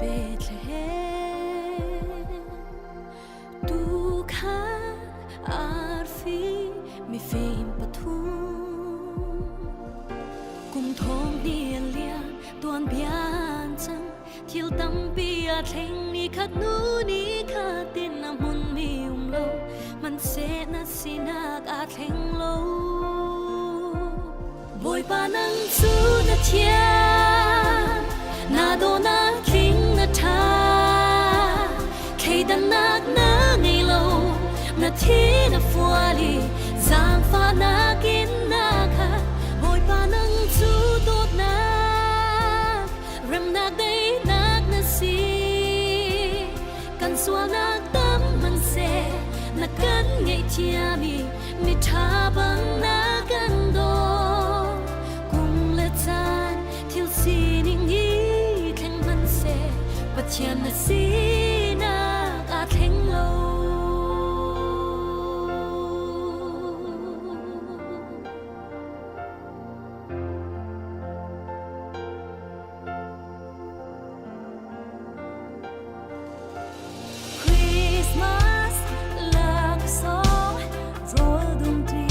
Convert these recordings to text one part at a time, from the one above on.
Bethlehem Tukhan arfi mifim pathum Kum thong ni lian tuan bian cang thil tampi a thleng ni khat nu ni khat tin a hmun mi um lo man se na sinak a thleng lo Bawipa nang cu na thiang na dawhnak tling na ṭha thleidannak na ngei lo na thi na fual i zaangfahnak in na khat Bawipa nang cu dawtnak remnak daihnak na si kan sualnak tam hmanhseh na kan ngaihthiam i miṭha bang na kan daw kum le caan thil sining i thleng hmanhseh Pathian na sinak aa thleng lo. Christmas laksawng rawl dumṭi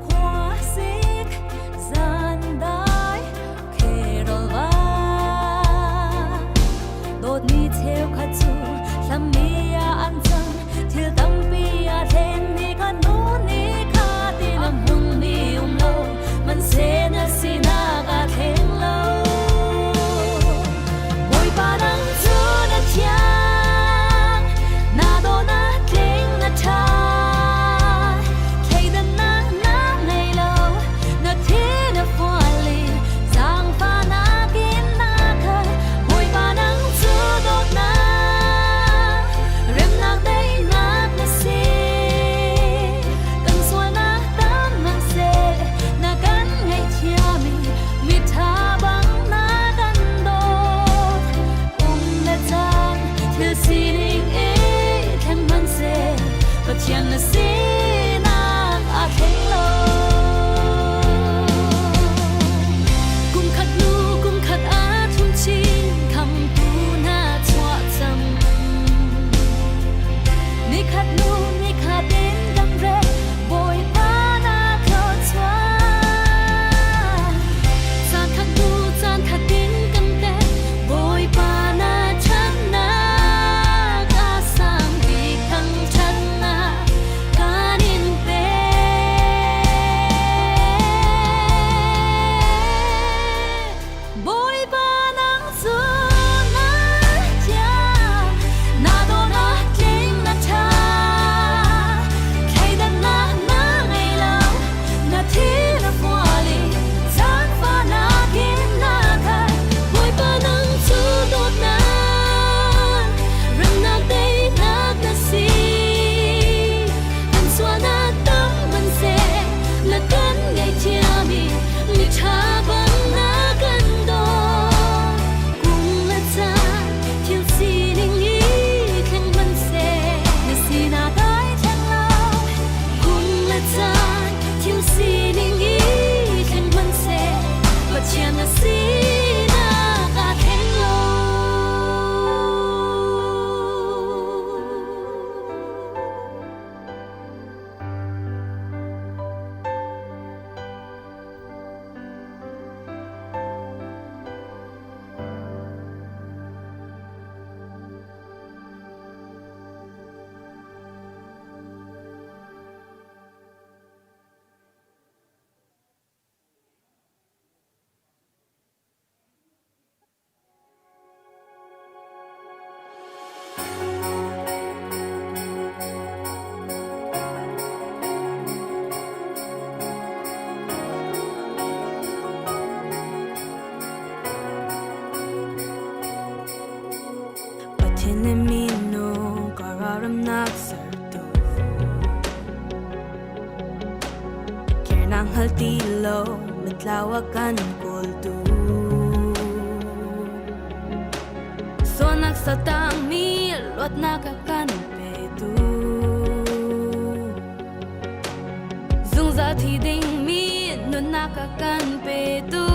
khuasik zandai kherol va dawtmi cheukhat cu hlammi ah an cang thil tampi a thlen ni kha nu ni kha ti lam hmun mi um lo man se na sinak a thleng lo Bawipa nang cu na thiang na dawh na tling na ṭha thleidannak na ngei lo na thi na fual i zaangfahnak in na khat Bawipa nang cu dawtnak remnak daihnak na si kan sualnak tam hmanhseh na kan ngaihthiam i miṭha bang na kan dawt kum le caan thil sining i thleng hmanhseh Pathian na sinak aa thleng lo kum khat hnu kum khat aa thum chin khamtu na chuah cang Nikhat hnu nikhat in kan re Bawipa na thluachuah Caan khat hnu caan khat in kan te Bawipa na ṭhatnak a sang bik thangṭhatnak kan in pek. Bawipa nang cu na thiang, na dawhnak tling na ṭha. Thleidannak na ngei lo, na thi na fual i zaangfahnak in na khat. Bawipa nang cu dawtnak, remnak daihnak na si. Kan sualnak tam hmanhseh, na kan ngaihthiam i miṭha bang na kan dawt. Kum le caan thil sining i thleng hmanhseh, na sinah dai thleng lo. Kum le caan thil sining i thleng hmanhseh, Pathian na sinak aa thleng lo. Pathian le minung kararamnak sertu Kirnak hngal ti lo mitlau a kan kawltu Sualnak satangmi luatnak a kan petu Zungzal thi dingmi nunnak a kan petu.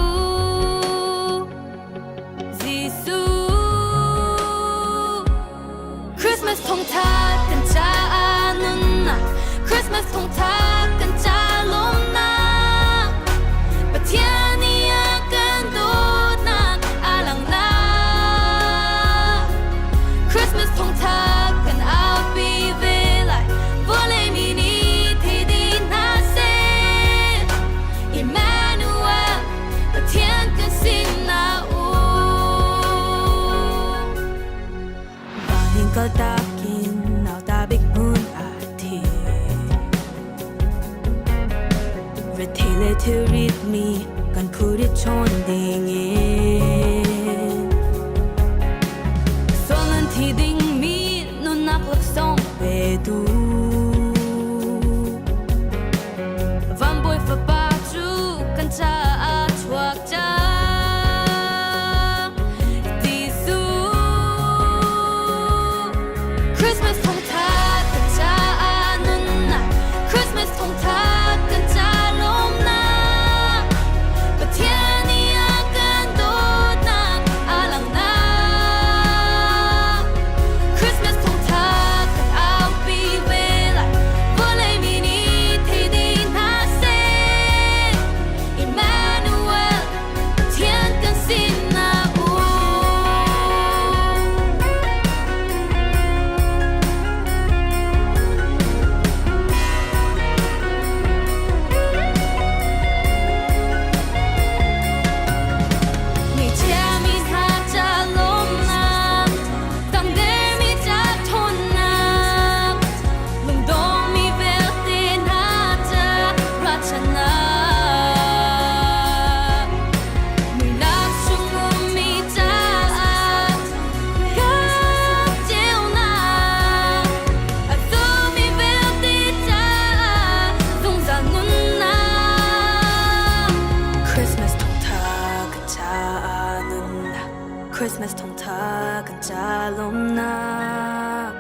Christmas thawngtha kan ca lawmnak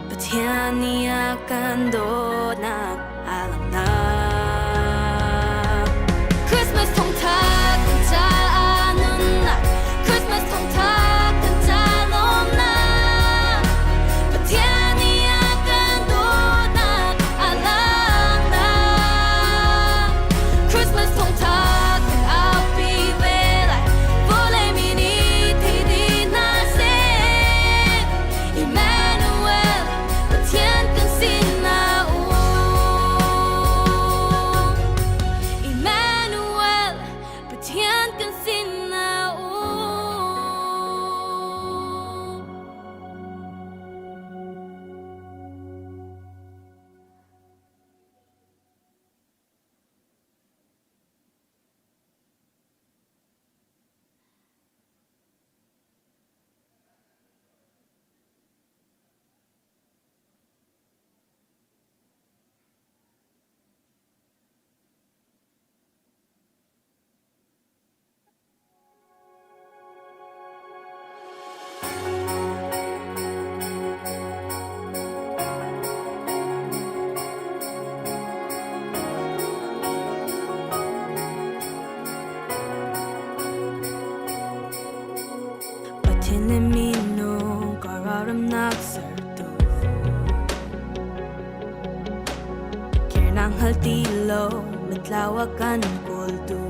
Pathian nih a kan dawtnak a langhnak. Christmas thawngtha kan caah nunnak, Christmas thawngtha kan ca lawmnak, Pathian nih a kan dawtnak a langhnak. Christmas thawngtha kan aupi ve lai, vawlei mi nih thei dih hna seh. Emmanuel, Pathian kan sinah um. Emmanuel, Pathian kan sinah um. Pathian le minung kar ramnak sertu Kirnak hngal ti lo mitlau a kan kawltu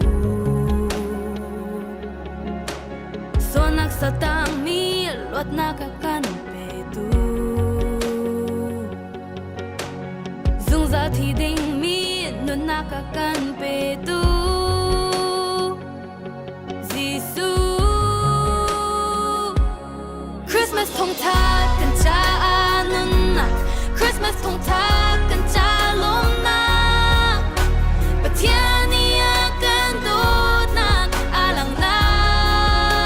Sualnak satangmi luatnak a kan petu Zungzal thi dingmi nunnak a kan petu Jesuh. Christmas thawngtha kan caah nunnak, Christmas thawngtha kan ca lawmnak, Pathian nih a kan dawtnak a langhnak.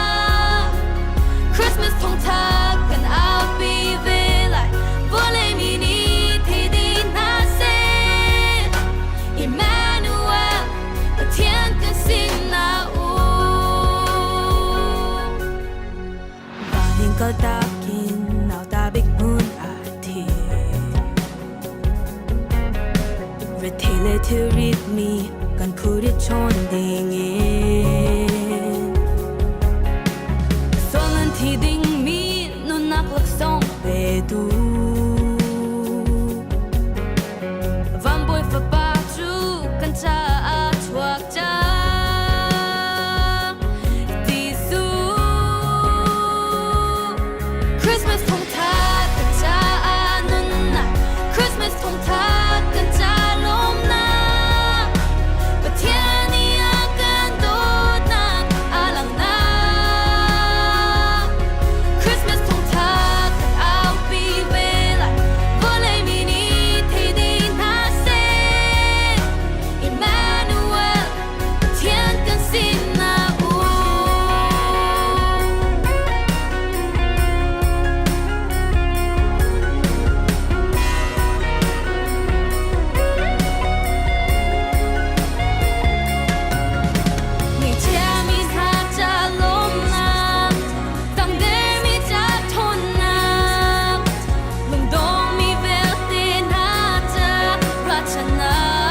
Christmas thawngtha kan aupi ve lai, vawlei mi nih thei dih hna seh. Emmanuel, Pathian kan sinah um. Vanin kaltakin nauta bik hmun a thi Rethei le thilrit mi kan phurit chawn dingin Sual thi ding mi nunnak laksawng petu Van Bawi Fapa cu kan caah chuak cang. Jesuh. Christmas thawngtha kan caah nunnak, Christmas thawngtha kan ca lawmnak, Pathian nih a kan dawtnak a langhnak. Christmas thawngtha kan aupi ve lai, vawlei mi nih thei dih hna seh. Emmanuel, Pathian kan sinah um. Ngaihchiami hna ca lawmnak, tangdermi ca ṭhawnnak, lungdongmi vialte hna ca ruahchannak.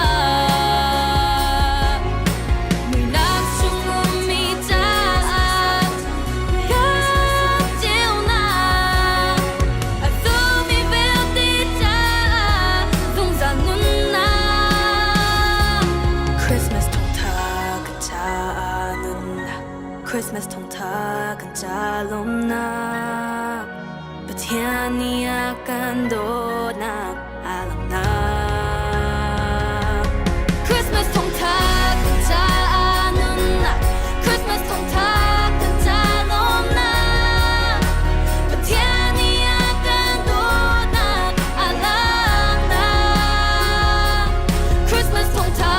Muihnak chung ummi caah kan ceunak, a zummi vialte caah zungzal nunnak. Christmas thawngtha kan caah nunnak, Christmas thawngtha kan ca lawmnak, Pathian nih a kan dawtnak a langhnak. Christmas thawngtha kan caah nunnak, Christmas thawngtha kan ca lawmnak, Pathian nih a kan dawtnak a langhnak. Christmas thawngtha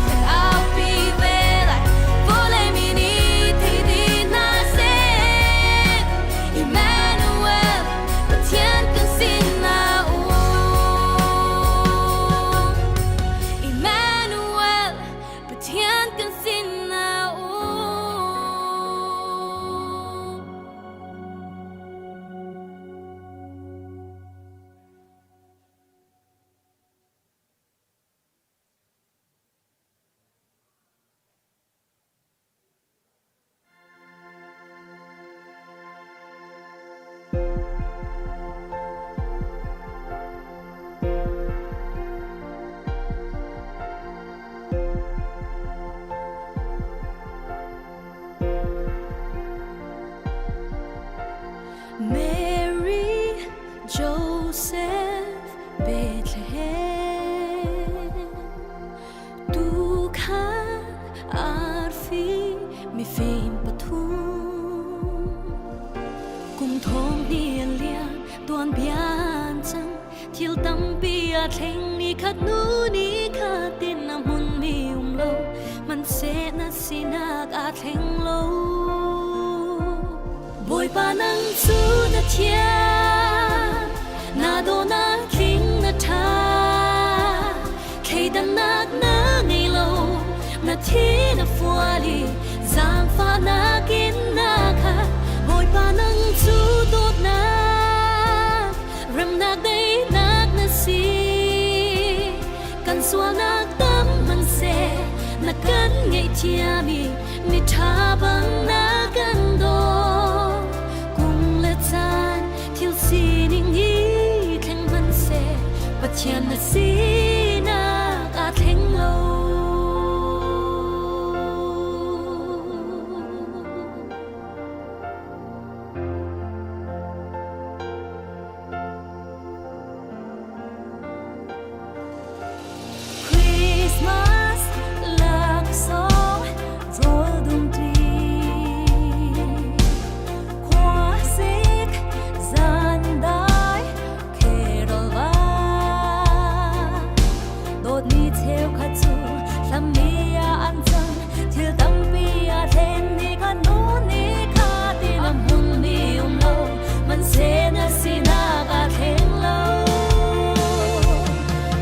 kan aupi ve lai, vawlei mi nih thei dih hna seh. Emmanuel, Pathian kan sinah um. Mary, Joseph, Bethlehem. Tukha arfi mifim pathum. Kum thong ni lian tuan bian cang thil tampi a thleng ni khat nu ni khat tin a hmun mi um lo man se na sinak a thleng lo. Bawipa nang cu na thiang, na dawhnak tling na ṭha. Thleidannak na ngei lo, na thi na fual i zaangfahnak in na khat. Bawipa nang cu dawtnak, remnak daihnak na si. Kan sualnak tam hmanhseh na kan ngaihthiam i miṭha bang na kan dawt. Kum le caan thil sining hi thleng hmanhseh Pathian na sinak aa thleng lo. Christmas laksawng rawl dumṭi khuasik zandai carol va dawtmi cheukhat cu hlammi ah an cang thil tampi aa thlen ni kha nu ni kha ti na hmun mi um lo hmanhseh na sinak aa thleng lo.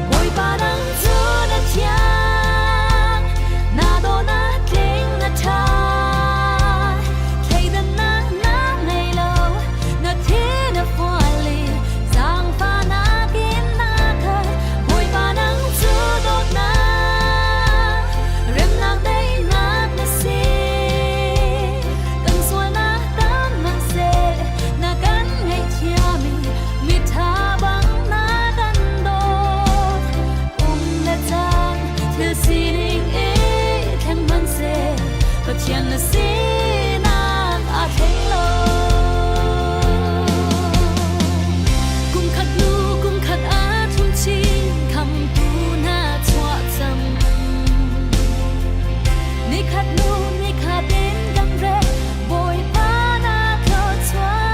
Bawipa nang cu na thiang, na dawhnak tling na ṭha. Thleidannak na ngei lo, na thi na fual i zaangfahnak in na khat. Bawipa nang cu dawtnak, remnak daihnak na si. Kan sualnak tam hmanhseh na kan ngaihthiam i miṭha bang na kan dawt. Um le caan thil sining i thleng hmanhseh Pathian na sinak aa thleng lo. Kum khat hnu kum khat aa thum chin khamtu na chuah cang. Nikhat hnu nikhat in kan re Bawipa na thluachuah.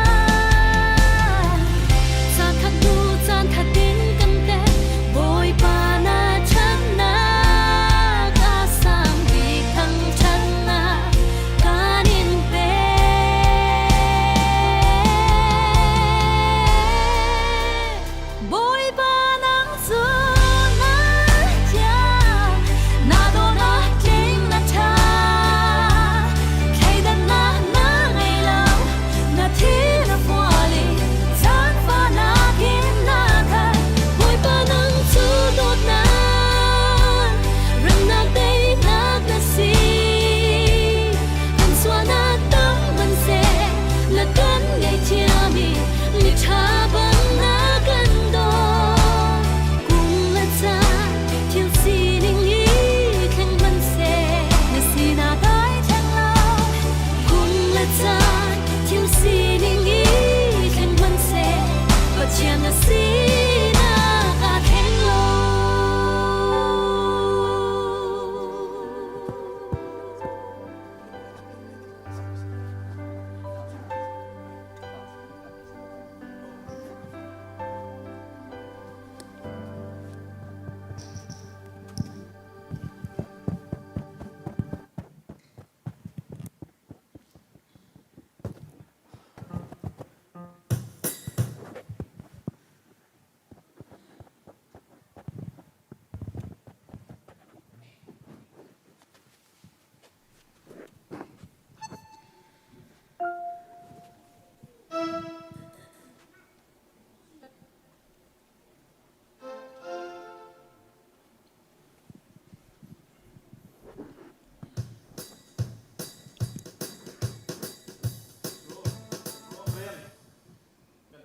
Caan khat hnu caan khat in kan te Bawipa na ṭhatnak a sang bik thangṭhatnak kan in pek. Bawipa nang cu na thiang, na dawhnak tling na ṭha. Thleidannak na ngei lo, na thi na fual i zaangfahnak in na khat. Bawipa nang cu dawtnak, remnak daihnak na si. Kan sualnak tam hmanhseh, na kan ngaihthiam i miṭha bang na kan dawt. Kum le caan thil sining i thleng hmanhseh, na sinak ai thleng lo. Kum le caan thil sining i thleng hmanhseh, Pathian na sinak aa thleng lo.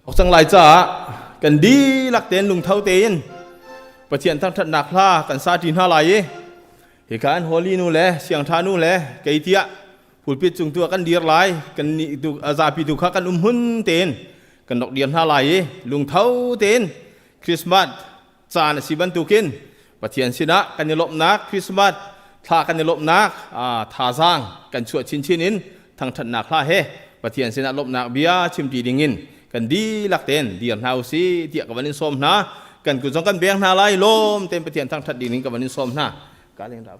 Thawk cang lai caah kan dihlak tein lungtho tein Pathian thangṭhatnak hla kan sa ṭi hna lai i hika an Holy nu le Siangṭha nu le kei tiah. Pulpit cung tu ah kan dir lai. Kan nih tu zapi tu kha kan um hun tein kan rak dir hna lai i lungtho tein Christmas caan a si bantukin Pathian sinah kan i lawmhnak Christmas thla kan i lawmhnak thazaang kan chuah chinchin in thangṭhatnak hla he Pathian sinah lawmhnak bia chimṭi dingin kan dihlak tein dir hna usih tiah ka van in sawm hna. Kan kut zong kan beng hna lai, lawm tein Pathian thangṭhat ding in ka van in sawm hna. Ka leng ra.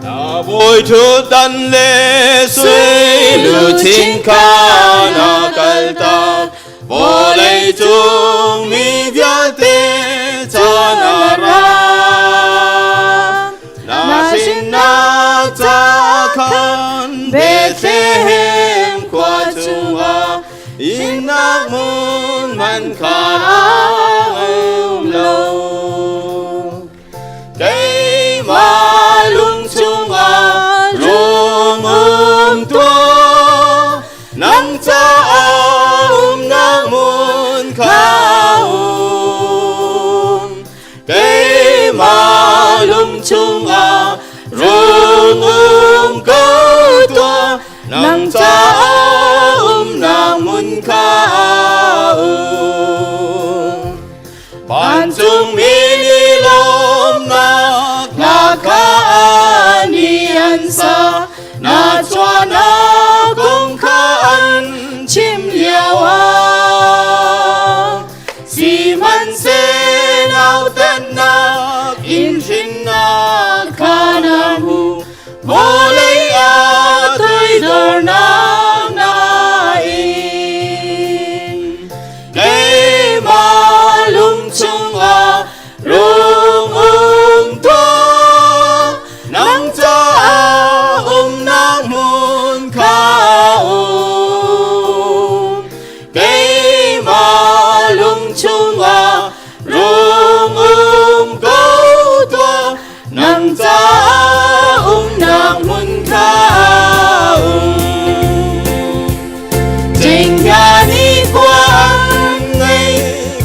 Na bawi ṭhutdan le sui luchin kha na kaltak, vawlei cung mi vialte caan a ra. Na hrinnak ca khan Bethlehem khua chungah Innak hmun man kha um lo. Keimah lung chungah rung um tuah, nang caah umnak hmun kha um. Keimah lung chungah rung um ko tuah, nang caah umnak hmun kha um. Vancungmi nih lawmnak hla kha ni an sa, na chuahnak kong kha an chim lio ah. Sihmanhseh nautatnak in hrinnak kha na hmu, vawlei ah toidornak na in. Keimah lung chungah rung um tuah, nang caah umnak hmun kha um. Keimah lung chungah rung um ko tuah, nang caah umnak hmun kha um. Cenghngia nih khua an ngei,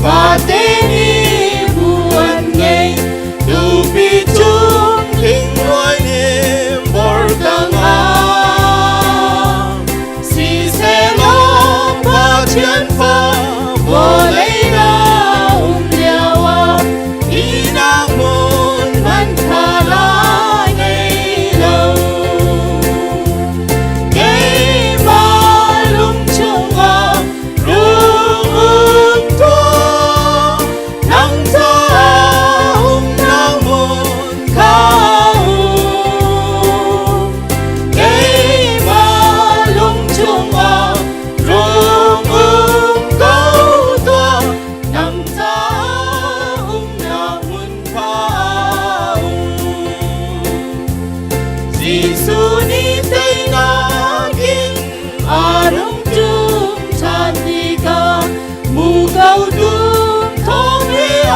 vate nih bu an ngei, tupi cung thingluai nih bor tangah. Siselaw Pathian fa vawlei na um lio ah ihnak hmun hmanh kha lai ngei lo. Keimah lung chungah rung um tuah, nang caah umnak hmun kha um. Keimah lung chungah rung um ko tuah, nang caah umnak hmun kha um. Jesuh nih teinak in a rung ṭum ṭhan tikah muko dum thawng he a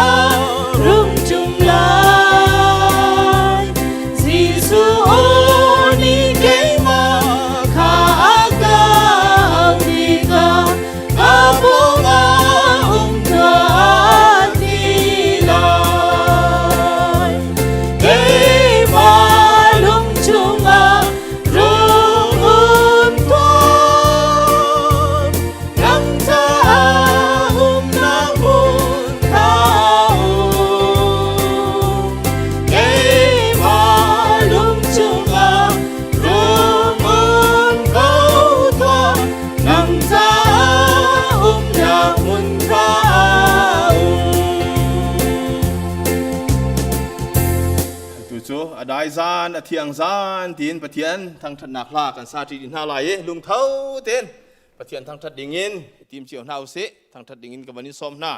rung ṭum lai. Jesuh aw nih keimah kha a ka auh tikah ka pawngah um tuah ti lai. Keimah lung chungah rung um tuah, nang caah umnak hmun kha um. Keimah lung chungah rung um ko tuah, nang caah umnak hmun kha um. Tu cu a dai zan, a thiang zan tiin Pathian thangṭhatnak hla kan sa ṭi hna lai i lungtho tein Pathian thangṭhat dingin i tim cio hna usih. Thangṭhat dingin ka van in sawm hna.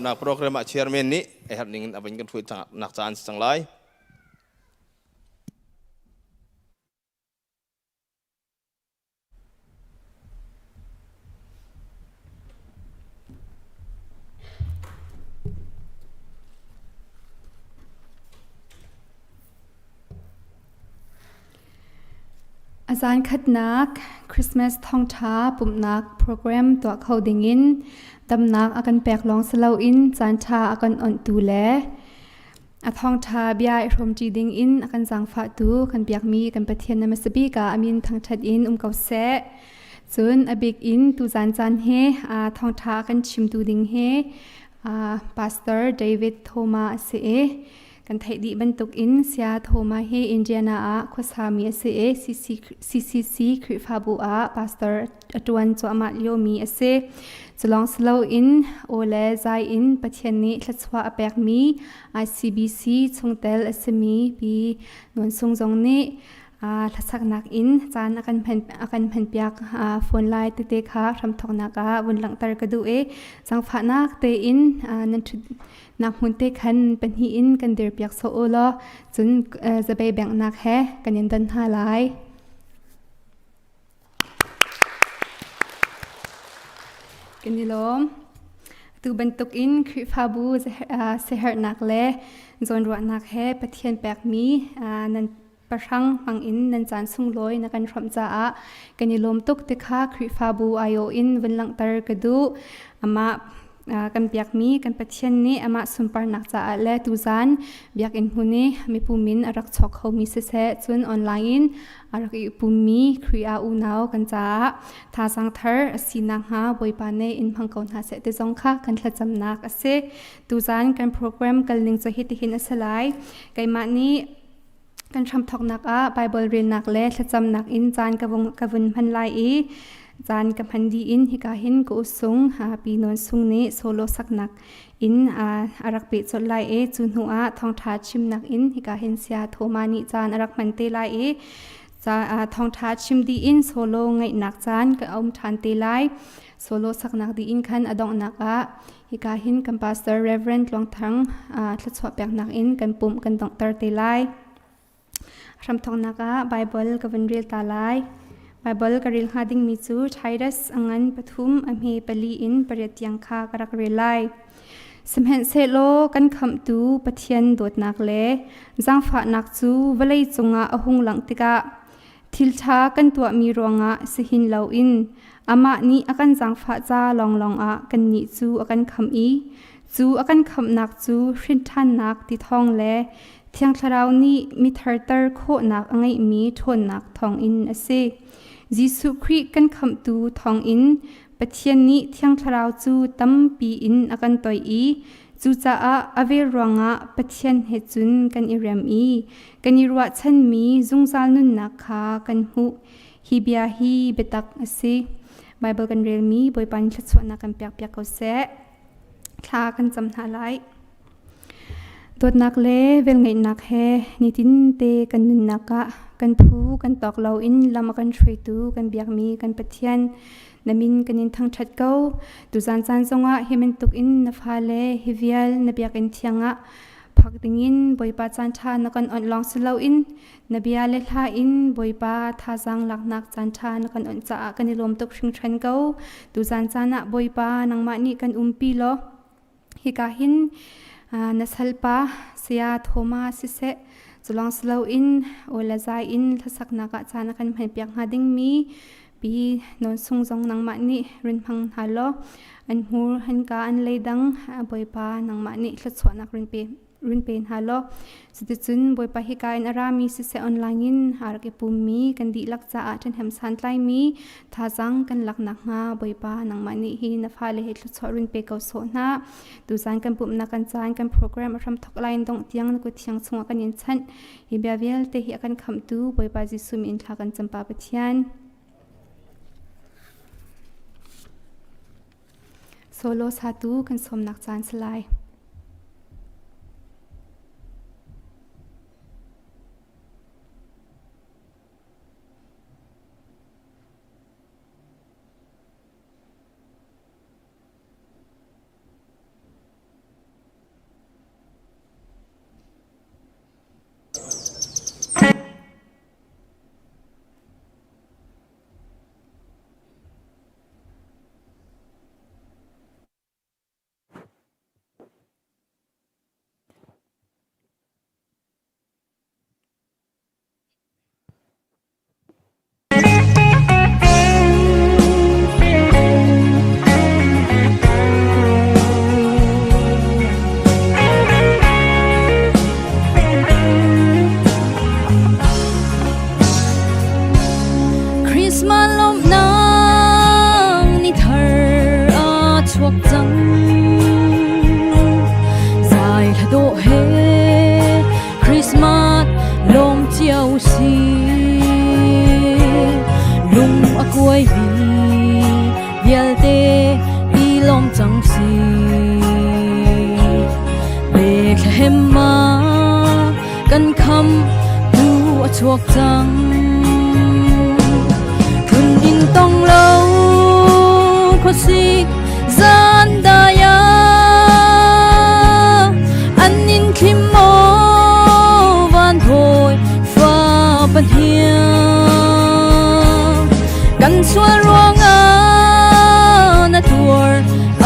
Pumhnak program ah chairman nih a herh ning in a van kan hruai nak caan si cang lai. A zan khatnak Christmas thawngṭha pumhnak program tuah kho dingin damnak a kan pek lawng si loin caanṭha a kan onhtu le a thawngṭha bia i hrawmṭi dingin a kan zaangfahtu kan biakmi kan Pathian na hmasa bik ah a min thangṭhat in um ko seh. Cun a bik in tuzan caan hi thawngṭha a kan chimtu ding hi Pastor David Thoma a si i Kan theih dih bantuk in Saya Thoma hi Indiana ah khuasami a si i CCC Khrihfabu ah pastor a ṭuan cuahmah liomi a si. Culawng si loin aw le zai in Pathian nih thluachuah a pekmi ICBC chungtel a simi Pi Nawn Sung zong nih hlasaknak in caan a kan hman a kan hmanpiak phone lai tete kha hramthawknak ah vun langhter ka duh i zaangfahnak tein nan ṭhut nak hmun te khan pahnih in kan dirpiak sawh u law cun zabei benghnak he kan in don hna lai. Kan i lawm. Tu bantuk in Khrihfabu siaherhnak le zawnruahnak he Pathian pekmi nan pahrang hmangin nan caan sunglawi na kan hrawmh caah kan i lawm tuk ti kha Khrihfabu aiawh in vun langhter ka duh. Amah kan biakmi kan Pathian nih amah sunparnak caah le tuzan biakinn hmun i mipu min a rak chawk khomi siseh cun online in a rak i pummi Khrih ah unau kan caah thazaang thar a si nakhnga Bawipa nih in hmang ko hna seh ti zong kha kan thlacamnak a si. Tuzan kan program kalning cu hitihin a si lai. Keimah nih kan hramthawknak ah Baibal relnak le thlacamnak in caan ka vun hman lai i caan ka hman dih in hika hin ka usung Pi Nawn Sung nih solo saknak in a rak peh colh lai i cu hnu ah thawngṭha chimnak in hika hin Saya Thoma nih caan a rak hman te lai i thawngṭha chim dih in solo ngaihnak caan ka um ṭhan te lai. Solo saknak dih in khan a donghnak ah Hika hin kan pastor Reverend Tluang Thang thluachuah peknak in kan pumh kan donghter te lai. Hramthawknak ah Bible ka vun rel ta lai. Bible ka rel hnga dingmi cu Titus a ngan pathum a hme pali in pariat tiang kha ka rak rel lai. Sihmanhsehlaw kan khamhtu Pathian dawtnak le zaangfahnak cu vawlei cungah a hung langh tikah Thilṭha kan tuahmi ruangah si hin loin amah nih a kan zaangfah ca lawnglawng ah kannih cu a kan khamh i cu a kan khamhnak cu hrinṭhannak ti thawng le Thiang Thlarau nih mi tharter khawhnak a ngeihmi ṭhawnnak thawngin a si. Jesuh Khrih kan khamhtu thawngin Pathian nih Thiang Thlarau cu tampi in a kan toih i cucaah a vel ruangah Pathian he cun kan i rem i kan i ruahchanmi zungzal nunnak kha kan hmuh. Hi bia hi biatak a si. Baibal kan relmi Bawipa nih thluachuahnak kan pekpiak ko seh. Thla kan cam hna lai. Dawtnak le velngeihnak he nitin te kan nunnak ah kan phu kan tawk loin lam a kan hruaitu kan biakmi kan Pathian na min kan in thangṭhat ko. Tuzan caan zongah hi bantuk in na fale hi vial na biakinn thiang ah phak dingin Bawipa caanṭha na kan onh lawng si loin na bia le hla in Bawipa thazaang laknak caanṭha na kan onh caah kan i lawm tuk hringhran ko. Tuzan caan ah Bawipa nangmah nih kan umpi law hika hin na salpa Saya Thoma siseh culawng si loin aw le zai in hlasaknak ah caan a kan hmanpiak hnga dingmi Pi Nawn Sung zong nangmah nih rin hmang hna law an hmur an ka an leidang Bawipa nangmah nih thluachuahnak rin pe rin pe hna law cuticun Bawipa hika in a rami siseh online in aa rak i pummi kan dihlak caah ṭhahnem santlaimi thazaang kan lak nakhnga Bawipa nangmah nih hi na fale he thluachuah rin pe ko sawh hna. Tuzaan kan pumhnak kan caan kan program a hramthawk lai in dongh tiang na kut thiang chungah kan in chanh. Hi bia vialte hi a kan khamhtu Bawipa Jesuh min thla kan cam Pa Pathian. Solo satu kan sawmnak caan si lai. chuak cang. Zai hla dawh he Christmas lawm cio si. Lung a kuai mi vialte i lawm cang si. Bethlehem ah kan kham tu a chuak cang. Tlun inn tong lo khuasik zan dai ah an in thlim maw van thawi fa pahniang kan sual ruangah na tuar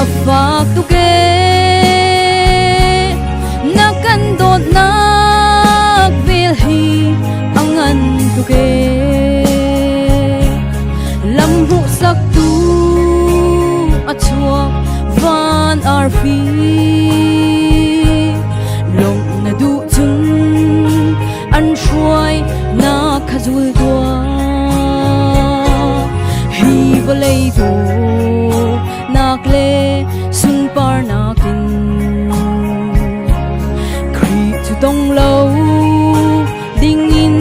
a fak tuk ee na kan dawtnak vel hi a ngan tuk ee lam hmuhsak tu a chuak van arfi lawmh na duh cun an hruai na kha zul tuah hi vawlei dawhnak le sunparnak in Khrih cu dong lo dingin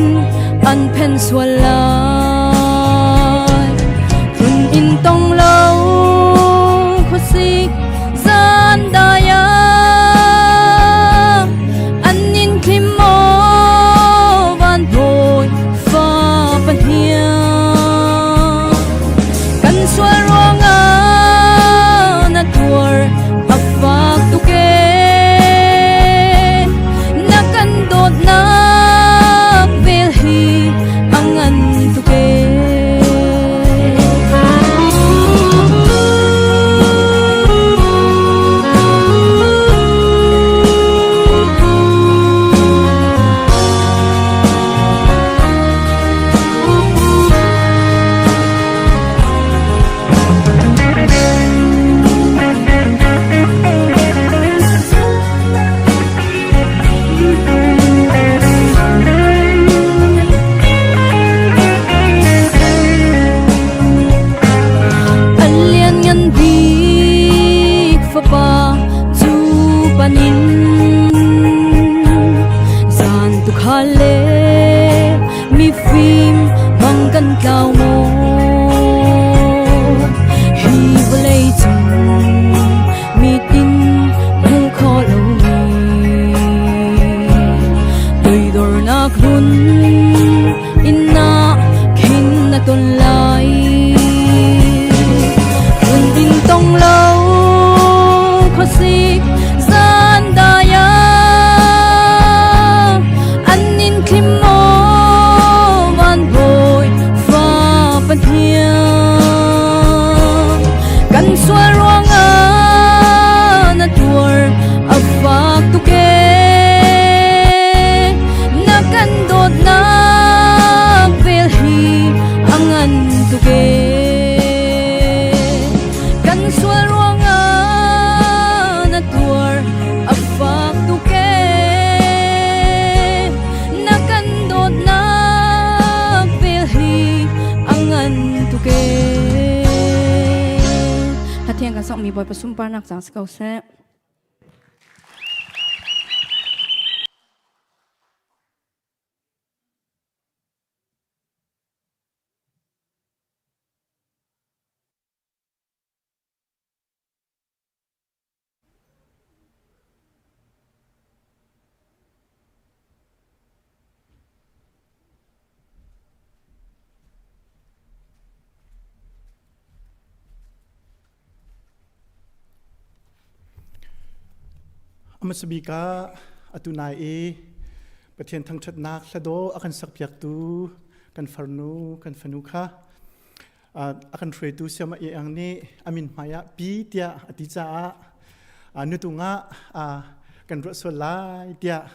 an phen sual lai. Tlun in tong lo khuasik zan dai ah an in thlim maw van bawi fa pahniang kan sual ruangah na tuar a fak tuk ee na kan dawtnak vel hi a ngan tuk ee. An lianngan bik fapa cu panin zan tukhal le mifim bang kan tlau maw hi vawlei cung mitin hmu kho lomi toidornak hlun in na khin na ton lai hlun ding tong lo khuasik zan dai ah an in thlim maw van bawi fa pahniang kan sual ruangah na tuar a fak tuk ee na kan dawtnak vel hi a ngan tuk ee kan sual ruangah na tuar a fak tuk ee na kan dawtnak vel hi a ngan tuk ee Pathian kan sokmi Bawipa sunparnak cang si ko seh. Hmasa bik ah atu nai i Pathian thangṭhatnak hladawh a kan sakpiaktu kan farnu kan fanu kha a kan hruaitu Siama Iang nih a min hmai ah pi tiah a ti caah nutung ah kan ruah sual lai tiah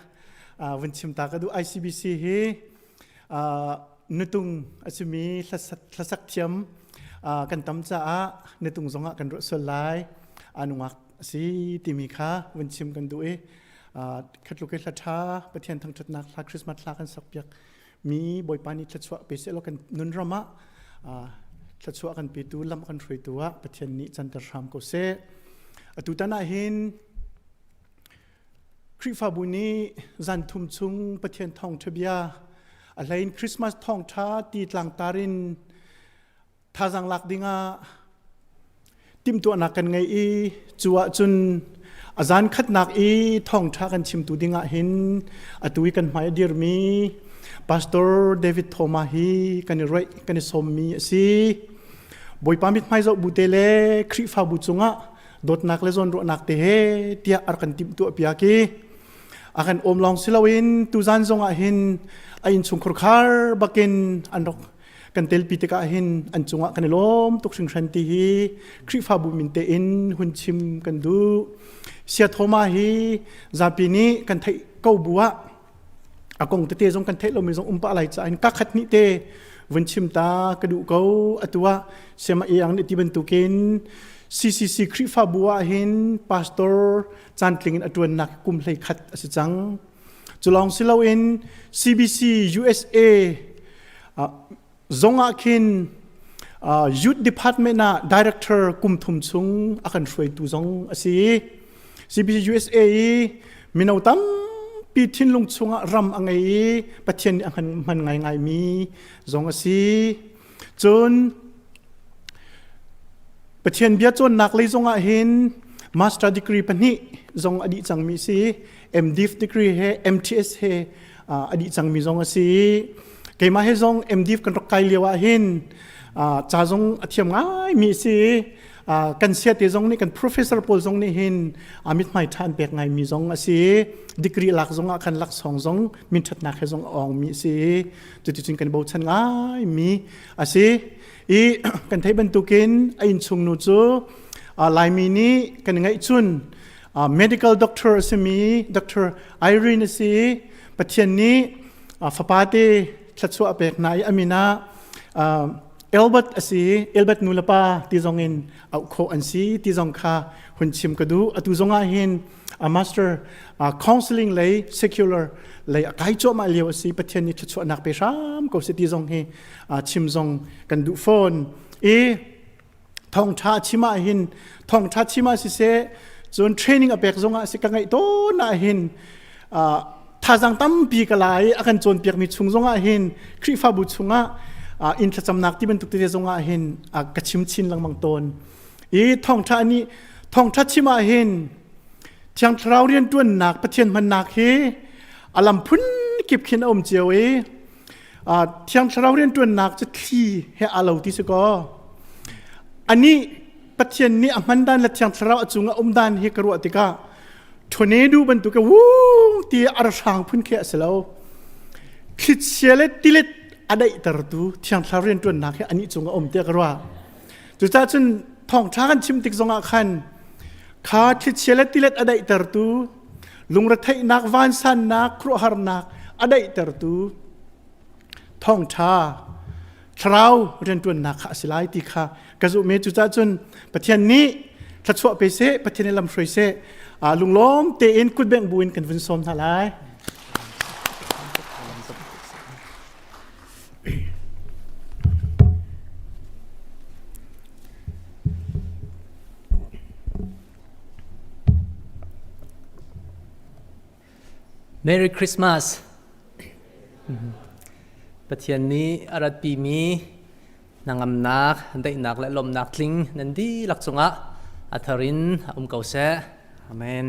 vun chim ta ka duh. ICBC hi nutung a simi hlasak thiam kan tam caah nutung zongah kan ruah sual lai nungak a si timi kha vun chim kan duh i khatluk i hla ṭha Pathian thangṭhatnak hla Christmas hla kan sakpiak mi Bawipa nih thluachuah pe seh law kan nun ram ah thluachuah kan petu lam kan hruaitu ah Pathian nih canter hram ko seh. Atutan ah hin Khrihfabu nih zan thum chung Pathian thawngṭha bia a hlein Christmas thawngṭha ti tlangtar in thazaang lak dingah timhtuahnak kan ngei i cu ahcun a zan khatnak i thawngṭha kan chimtu dingah hin atu i kan hmai a dirmi Pastor David Thoma hi kan i roih kan i sawmmi a si. Bawipa mithmai zoh bu te le Khrihfabu cungah dawtnak le zawnruahnak te he tiah a rak kan timhtuah piak i a kan awm lawng si loin tuzan zong ah hin a innchung khurkhar bakin an rak kan telpi tikah hin an cungah kan i lawm tuk hringhran ti hi Khrihfabu min tein hun chim kan duh. Sia Thoma hi zapi nih kan theih ko bu ah a kong tete zong kan theih lomi zong um pah lai caah in kakhat nih te vun chim ta ka duh ko. Atu ah Siama Iang nih ti bantukin CCC Khrihfabu ah hin pastor cantling in a ṭuannak kum 11 a si cang. Cu lawng si loin CBC USA zong ah khin youth department ah director kum thum chung a kan hruaitu zong a si. CBC USA i mino tampi thinlung chungah ram a ngei i Pathian nih a hman ngaingaimi zong a si. Cun Pathian bia cawnnak lei zong ah hin master degree pahnih zong a dih cangmi si. MDiv degree he MTS he a dih cangmi zong a si. Keimah he zong MDiv kan rak kai lio ah hin ca zong a thiam ngaimi a si. Kan siate zong nih kan professor pawl zong nih hin mithmai ṭha an pek ngaimi zong a si. Degree lak zong ah khan laksawng zong minṭhatnak he zong a awngmi a si. Cuticun kan bochan ngaimi a si. I kan theih bantukin a innchungnu cu Laimi nih kan ngeih cun medical doctor a simi Dr. Irene a si. Pathian nih fapa te thluachuah a pek hna i a min ah Albert a si. Albert nu le pa ti zong in auh khawh an si ti zong kha hun chim ka duh. Atu zong ah hin a master counseling lei secular lei a kai cuahmah lio a si. Pathian nih thluachuahnak pe hram ko seh ti zong hi chim zong kan duh fawn. I thawngṭha chim ah hin thawngṭha chim ah siseh cun training a pek zong ah si ka ngaih tawn ah hin thazaang tampi ka la i a kan cawnpiakmi chung zong ah hin Khrihfabu chungah inn thlacamnak ti bantuk tete zong ah hin ka chim chin lengmang tawn i thawngṭha nih thawngṭha chim ah hin Thiang Thlarau rianṭuannak Pathian hmannak hi a lam phun kip khin a um cio i Thiang Thlarau rianṭuannak cu thli he aa lo ti si kaw anih Pathian nih a hman dan le Thiang Thlarau a cung a um dan hi ka ruah tikah tornado bantuk wuu ti a hrang phun khi a si lo. Thlichia le tilet a daihtertu Thiang Thlarau rianṭuannak hi anih cung a um tiah ka ruah. Cucaah cun thawngṭha kan chim tik zongah khan kha thlichia le tilet a daihtertu lungretheihnak vansannak khuaruahharnak a daihtertu thawngṭha thlarau rianṭuannak kha a si lai ti kha ka zumh i cucaah cun Pathian nih thluachuah pe seh Pathian nih lam hruai seh lunglawm tein kutbengh buin kan vun sawm hna lai. Merry Christmas. Pathian nih a ratpimi hnangamnak, daihnak le lawmhnak tling nan dihlak cungah a thar in a um ko seh. Amen.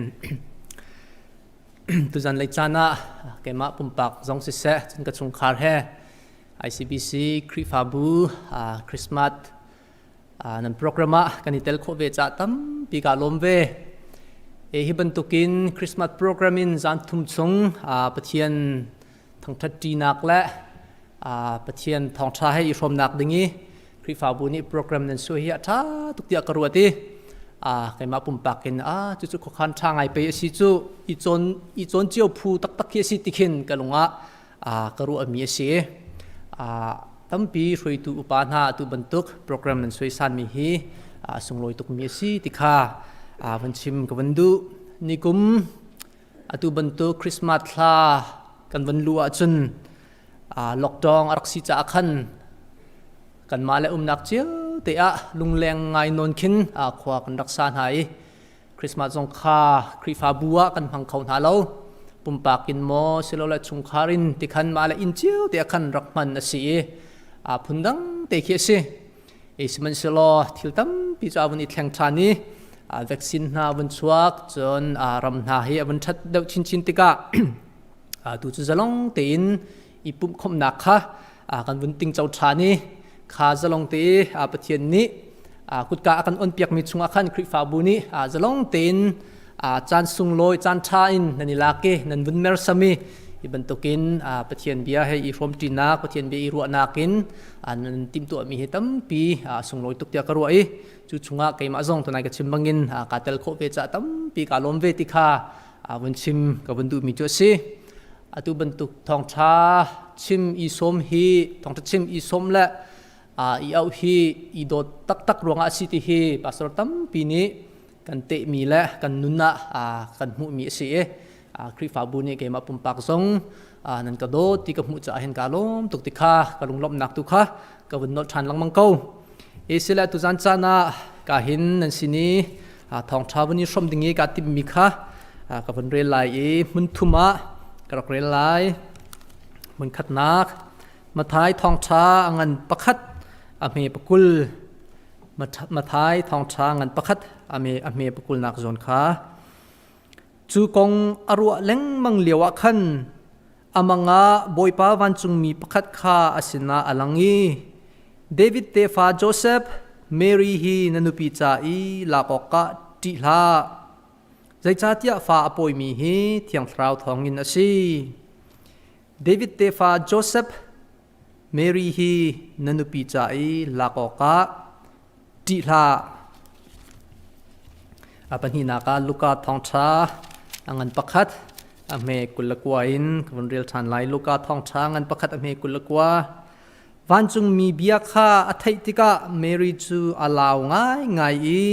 Tuzan lei caan ah keimah pumpak zong siseh, cun ka chungkhar he ICBC Khrihfabu Christmas Nan program ah kan i tel khawh ve caah tampi kaa lawm ve. E hi bantukin Christmas program in zan thum chung Pathian thangṭhat ṭinak le Pathian thawngṭha he i hrawmnak ding i Khrihfabu nih program nan suai hi a ṭha tuk tiah ka ruat i keimah pumpak in a cucu khuakhan ṭha ngai pei a si cu i cawn i cawn cio phu taktak khi a si ti khin ka lung ah ka ruahmi a si. Tampi hruaitu upa hna atu bantuk program nan suaisanmi hi a sunglawi tukmi a si ti kha van chim ka van duh. Nikum atu bantuk Christmas thla kan van luh ahcun lockdown a rak si caah khan kanmah le umnak cio te ah lungleng ngai nawn khin khua kan rak sa hna i. Christmas zong kha Khrihfabu ah kan hmang kho hna lo. Pumpak in maw silole chungkhar in tikhan mah le inn cio te ah khan rak hman a si i aa phundang te khi a si. E sihmanhsehlaw thil tampi cu a vun i thleng ṭhan i vaccine hna a vun chuak cun ram hna hi a vun ṭhat deuh chinchin tikah tu cu zalong tein i pumhkhawmhnak kha kan vun tingco ṭhan i kha zalong te i Pathian nih kutka a kan onpiakmi chungah khan Khrihfabu nih zalong tein caan sunglawi caan ṭha in nan i lak i nan vun mersam i hi bantukin Pathian bia he i hrawmṭinak Pathian bia i ruahnak in nan timhtuahmi hi tampi sunglawi tuk tiah ka ruah i cu chungah keimah zong tunai ka chim bangin kaa tel khawh ve caah tampi kaa lawm ve ti kha vun chim ka vun duhmi cu a si. Atu bantuk thawngṭha chim i sawm hi thawngṭha chim i sawm le i auh hi i dawt taktak ruangah a si ti hi pastor tampi nih kan tehmi le kan nun ah kan hmuhmi a si i Khrihfabu nih keimah pumpak zong nan ka dawt ti ka hmuh caah hin kaa lawm tuk ti kha ka lunglawmhnak tu kha ka vun nolh ṭhan lengmang ko. Isile tuzan caan ah ka hin nan sin i thawngṭha vun i hrawm ding i kaa timhmi kha ka vun rel lai i hmun thum ah ka rak rel lai. Hmun khatnak Mathai thawngṭha a ngan pakhat a hme pakul Mathai thawngṭha ngan pakhat a hme pakulnak zawn kha Cu kong a ruah lengmang lioah khan a mang ah Bawipa vancungmi pakhat kha a sinah a lang i David tefa Josef, Mary hi na nupi ca i lak awkah ṭih hlah. Zeicahtiah fa a pawimi hi Thiang Thlarau thawngin a si. David tefa Josef, Mary hi na nupi ca i lak awkah ṭih hlah. A pahnihnak ah Luka thawngṭha a ngan pakhat a hme 29 in ka vun rel ṭhan lai. Luka thawngṭha ngan pakhat a hme 29. Vancungmi bia kha a theih tikah Mary cu a lau ngaingai i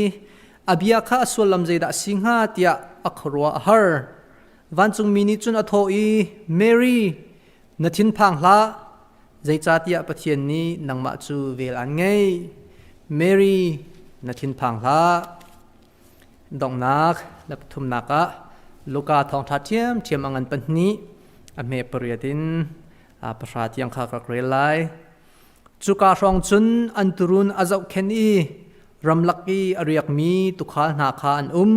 a bia kha a sullam zeidah a si hnga tiah a khuaruah a har. Vancungmi nih cun a thawh i, Mary, Na thinphang hlah, zeicahtiah Pathian nih nangmah cu vel aan ngei. Mary, na thinphang hlah. Donghnak le pathumnak ah Luka thawngṭha ṭhiamṭhiam a ngan pahnih a hme pariat in pahra tiang kha ka rak rel lai. Cuka hrawng cun an turun a zohkhenh i ramlak i a riakmi tuukhal hna kha an um.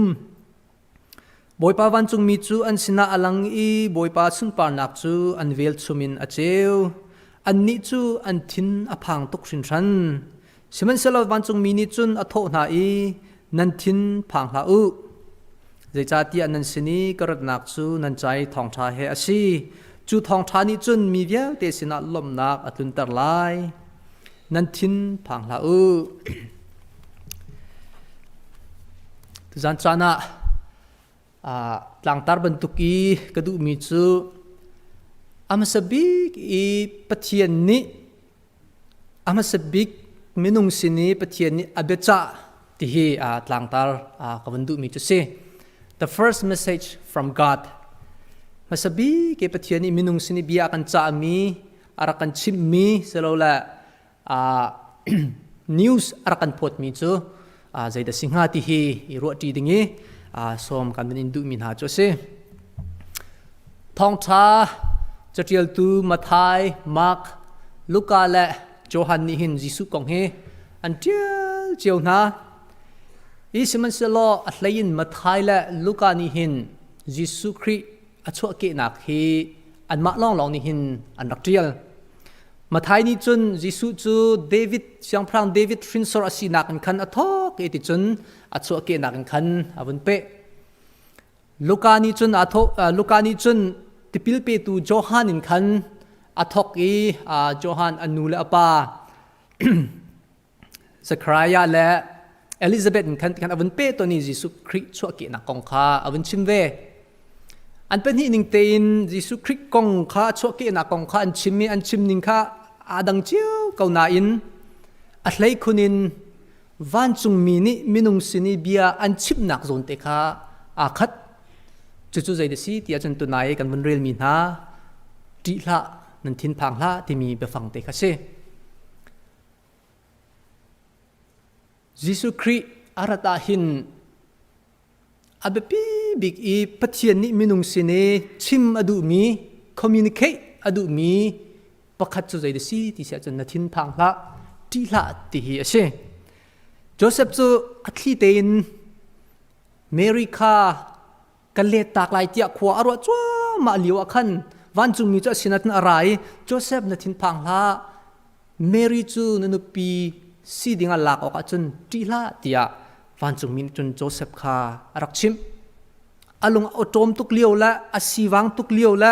Bawipa vancungmi cu an sinah a lang i Bawipa sunparnak cu an velchum in a ceu. Annih cu an thin a phang tuk hringhran. Sihmanhsehlaw vancungmi nih cun a thawh hna i, Nan thin phang hlah u. Zeicahtiah nan sin i ka ratnak cu nan ca i thawngṭha he a si. Cu thawngṭha nih cun mi vialte sinah lawmhnak a tlunter lai. Nan thin phang hlah u. Tuzan caan ah tlangtar bantuk i ka duhmi cu a hmasa bik i Pathian nih a hmasa bik minung sin i Pathian nih a biacah ti hi tlangtar ka van duhmi cu si. The first message from God. Hmasa bik i Pathian nih minung sin i bia a kan cahmi, a rak kan chimhmi silole news a rak kan phawtmi cu zeidah si hnga ti hi i ruahṭi ding i sawm kan in duhmi hna cu a si. Thawngṭha caṭialtu Matthai, Mark, Luka le Johan nih hin Jesuh kong hi an ṭial cio hna. I sihmanhsehlaw a hlei in Matthai le Luka nih hin Jesuh Khrih a chuahkehnak hi anmah lawnglawng nih hin an rak ṭial. Matthai nih cun Jesuh cu David siangpahrang David hrinsor a sinak in khan a thawk i ti cun a chuahkehnak in khan a vun peh. Luka nih cun a thawk Luka nih cun tipil petu Johan in khan a thawk i Johan a nu le a pa Zechariah le Elizabeth in khan khan a vun pe tawn i Jesuh Khrih chuahkehnak kong kha a vun chim ve. An pahnih ning tein Jesuh Khrih kong kha chuahkehnak kong kha an chim i an chim ning kha aa dang cio ko nain a hleikhun in vancungmi nih minung sin i bia an chimnak zawn te kha aa khat. Cucu zei da si ti ahcun tunai kan vun relmi hna ṭih hlah nan thinphang hlah timi biafang te kha si. Jesuh Khrih a rat ah hin A biapi bik i Pathian nih minung sin i chim a duhmi, communicate a duhmi pakhat cu zei si ti si ahcun na thinphang hlah, ṭih hlah ti hi a si. Joseph cu a thli tein Mary kha kan let tak lai tiah khua a ruah cuahmah lio ah khan vancungmi cu a sinah a ra i Joseph na thinphang hlah Mary cu na nupi si dingah lak awkah cun ṭih hlah tiah vancungmi nih cun Joseph kha a rak chimh. A lung a awṭawm tuk lio le a sivang tuk lio le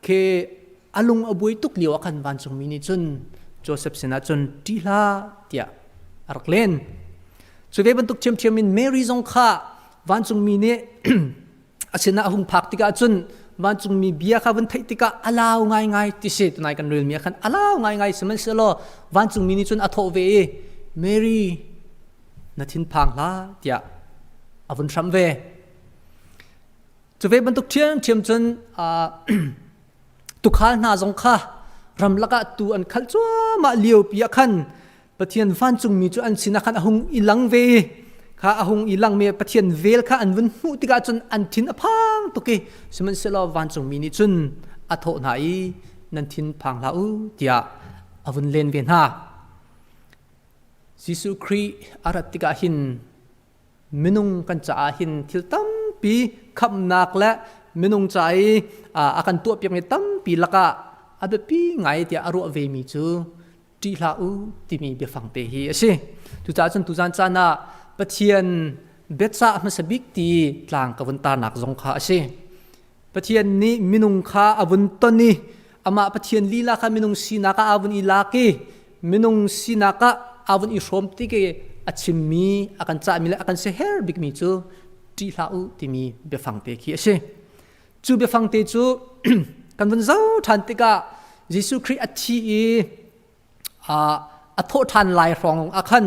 khi a lung a buai tuk lio ah khan vancungmi nih cun Joseph sinah cun ṭih hlah tiah a rak len. Cu ve bantuk ṭhiamṭhiam in Mary zong kha vancungmi nih a sinah a hung phak tikah cun vancungmi bia kha vun theih tikah a lau ngaingai ti si tunai kan relmi ah khan a lau ngaingai sihmanhsehlaw vancungmi nih cun a thawh ve i Mary na thinphang hlah tiah a vun hramh ve. Cu ve bantuk ṭhiamṭhiam cun tukhal hna zong kha ramlak ah tuu an khalh cuahmah liopi ah khan Pathian vancungmi cu an sinah khan a hung i lang ve i kha a hung i langmi Pathian vel kha an vun hmuh tikah cun an thin a phang tuk i sihmanhsehlaw vancungmi nih cun a thawh hna i nan thin phang hlah u tiah a vun len ve hna. Jesuh Khrih a rat tikah hin minung kan caah hin thil tampi khamhnak le minung ca i a kan tuahpiakmi tampi lakah a biapi ngai tiah a ruah vemi cu ṭih hlah u timi biafang te hi a si. Cucaah cun tuzan caan ah Pathian biacah hmasa bik ti tlang ka vun tarnak zong kha a si. Pathian nih minung kha a vun ton i amah Pathian lila kha minung sinak ah aa vun i lak i minung sinak ah aa vun i hrawm tik i a chimmi a kan cahmi le a kan siaher bikmi cu ṭih hlah u timi biafang te khi a si. Cu biafang te cu kan vun zoh ṭhan tikah Jesuh Khrih a thi i a thawh ṭhan lai hrawng ah khan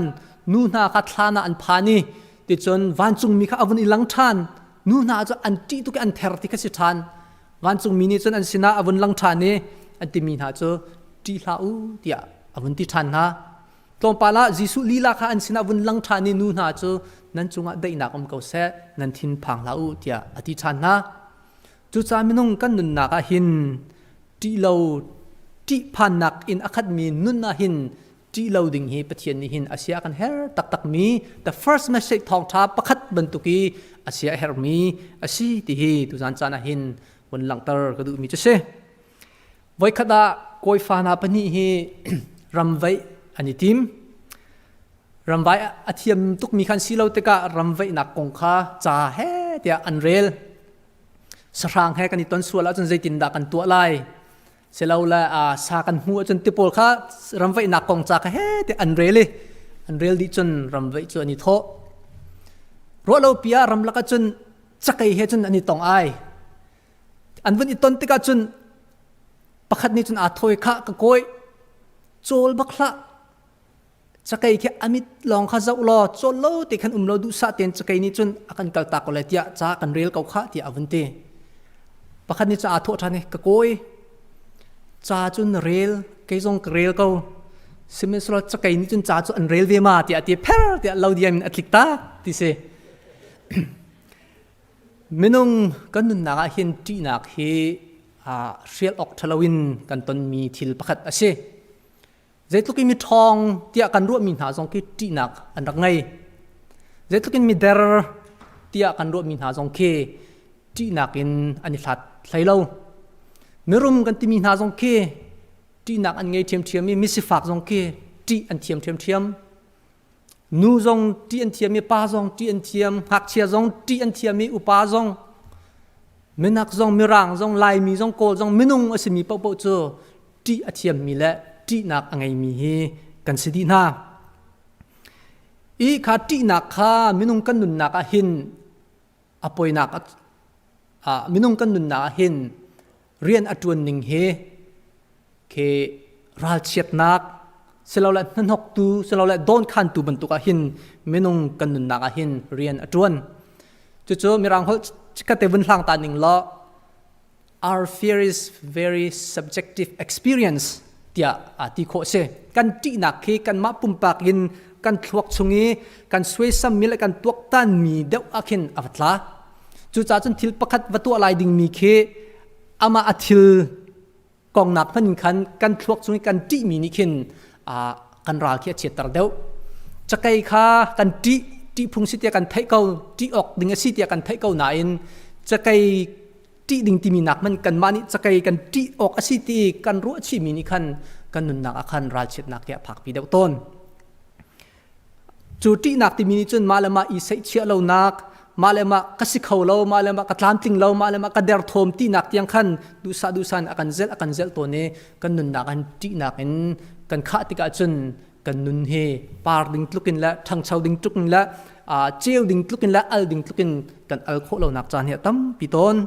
nu hna kha thlan ah an phan i ticun vancungmi kha a vun i lang ṭhan. Nu hna cu an ṭih tuk i an ther ti kha si ṭhan. Vancungmi nih cun an sinah a vun lang ṭhan i an timi hna cu ṭih hlah u tiah a vun ti ṭhan hna. Tlawmpal ah Jesuh lila kha an sinah vun lang ṭhan i nu hna cu nan cungah daihnak um ko seh, nan thin phang hlah u tiah a ti ṭhan hna. Cucaah minung kan nunnak ah hin ṭih lo ṭihphannak in a khatmi nun ah hin ṭih lo ding hi Pathian nih hin a sia kan her taktakmi the first message thawngṭha pakhat bantuk i a sia a hermi a si ti hi tuzan caan ah hin vun langhter ka duhmi cu si. Voikhat ah kawifa hna pahnih hi ramvaih an i tim. Ramvai a thiam tukmi khan si lo tikah ramvaihnak kong kha ca he tiah an rel. Sahrang he kan i ton sual ahcun zeitindah kan tuah lai? Silole sa kan hmuh ahcun tipawl kha ramvaihnak kong ca kha he tiah an rel i an rel dih cun ramvaih cu an i thawh. Ruahlopi ah ramlak ahcun cakei he cun an i tong ai. An vun i ton tikah cun pakhat nih cun aa thawi khah ka kawi cawl bak hlah cakei khi a mit lawng kha zoh law cawl lo te khan um lo duhsah tein cakei nih cun a kan kal tak ko lai tiah ca kan rel ko khah tiah a vun ti. Pakhat nih cun aa thawh ṭhan i ka kawi ca cun na rel kei zong ka rel ko sihmanhsehlaw cakei nih cun ca cu an rel ve ma tiah a ti pher tiah lo diam in a tlik tak ti si. Minung kan nunnak ah hin ṭihnak hi hrial awk ṭha loin kan tonmi thil pakhat a si. Zeitluk in mi ṭhawng tiah kan ruahmi hna zong khi ṭihnak an rak ngei. Zeitluk in mi der tiah kan ruahmi hna zong khi ṭihnak in an i hlat hlei lo. Mirum kan timi hna zong khi ṭihnak an ngei ṭhiamṭhiam i misifak zong khi ṭih an thiam ṭhiamṭhiam. Nu zong ṭih an thiam i pa zong ṭih an thiam, ngakchia zong ṭih an thiam i upa zong, minak zong, mirang zong, Laimi zong, Kawl zong, minung a simi paohpaoh cu ṭih a thiammi le ṭihnak a ngeimi hi kan si dih hna. I kha ṭihnak kha minung kan nunnak ah hin a poinak minung kan nunnak ah hin rian a ṭuan ning hi khi ralchiatnak silole hnahnoktu silole dawnkhantu bantuk ah hin minung kan nunnak ah hin rian a ṭuan. Cucu Mirang holh chikkate vun hlang ta ning law our fear is very subjective experience tiah aa ti khawh si. Kan ṭihnak khi kanmah pumpak in kan thluak chung i kan suaisammi le kan tuaktanmi deuh ah khin a va tla. Cucaah cun thil pakhat va tuah lai dingmi khi amah a thil kongnak hman in khan kan thluak chung i kan ṭihmi nih khin kan ral khi a chiatter deuh. Cakei kha kan ṭih ṭih phung si tiah kan theih ko ṭih awk ding a si tiah kan theih ko nain cakei ṭih ding timi nak hmanh kanmah nih cakei kan ṭih awk a si ti kan ruah chihmi nih khan kan nunnak ah khan ralchiatnak hi a phakpi deuh tawn. Cu ṭihnak timi nih cun mah le mah i seihchiah lonak, mah le mah ka si kho lo, mah le mah ka tlamtling lo, mah le mah ka derthawm tinak tiang khan duhsah duhsah in a kan zelh a kan zelh tawn i kan nunnak an ṭihnak in kan khah tikah cun kan nun hi par ding tluk in le ṭhangcho ding tluk in le ceu ding tluk in le al ding tluk in kan al khawh lonak caan hi a tampi tawn.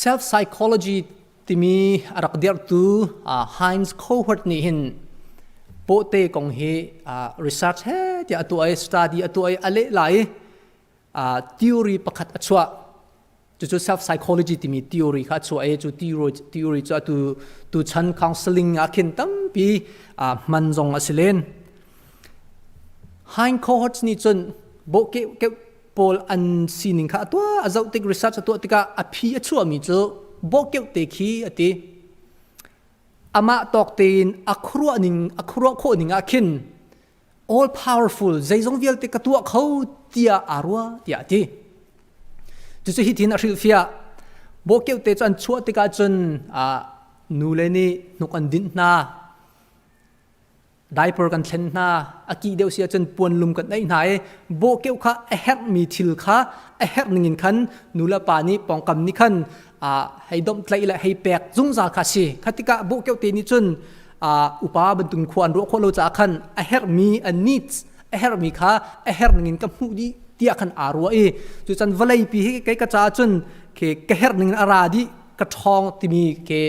Self psychology timi a rak dirhtu Heinz Kohut nih hin pawhte kong hi research he tiah a tuah i study a tuah i a leh lai i theory pakhat a chuah. Cucu self psychology timi theory kha a chuah i cu theory cu atu tuchan counseling ah khin tampi hman zong a si len. Heinz Kohut nih cun bawhkeuh pawl an sining kha a tuah a zoh tik research a tuah tikah a phi a chuahmi cu bawhkeuh te khi a ti amah tawk tein a khuaruah ning a khuaruah khawh ning ah khin all powerful zeizong vialte ka tuah kho tiah aa ruah tiah a ti cucu hi tin a hrilhfiah bawhkeuh te cu an chuah tikah cun nu le nih hnuk an dinh hna diaper kan thlen hna a kih deuh si ahcun puanlum kan ei hna i bawhkeuh kha a herhmi thil kha a herh ning in khan nu le pa nih pawngkam nih khan hei domh tlaih le hei pek zungzal kha si kha tikah bawhkeuh te nih cun upa bantuk khua an ruah khawh lo caah khan a herhmi a needs a herhmi kha a herh ning in ka hmuh dih tiah khan aa ruah i cucan vawlei pi hi kei ka caah cun ke ka herh ning in a ra dih ka ṭhawng timi ke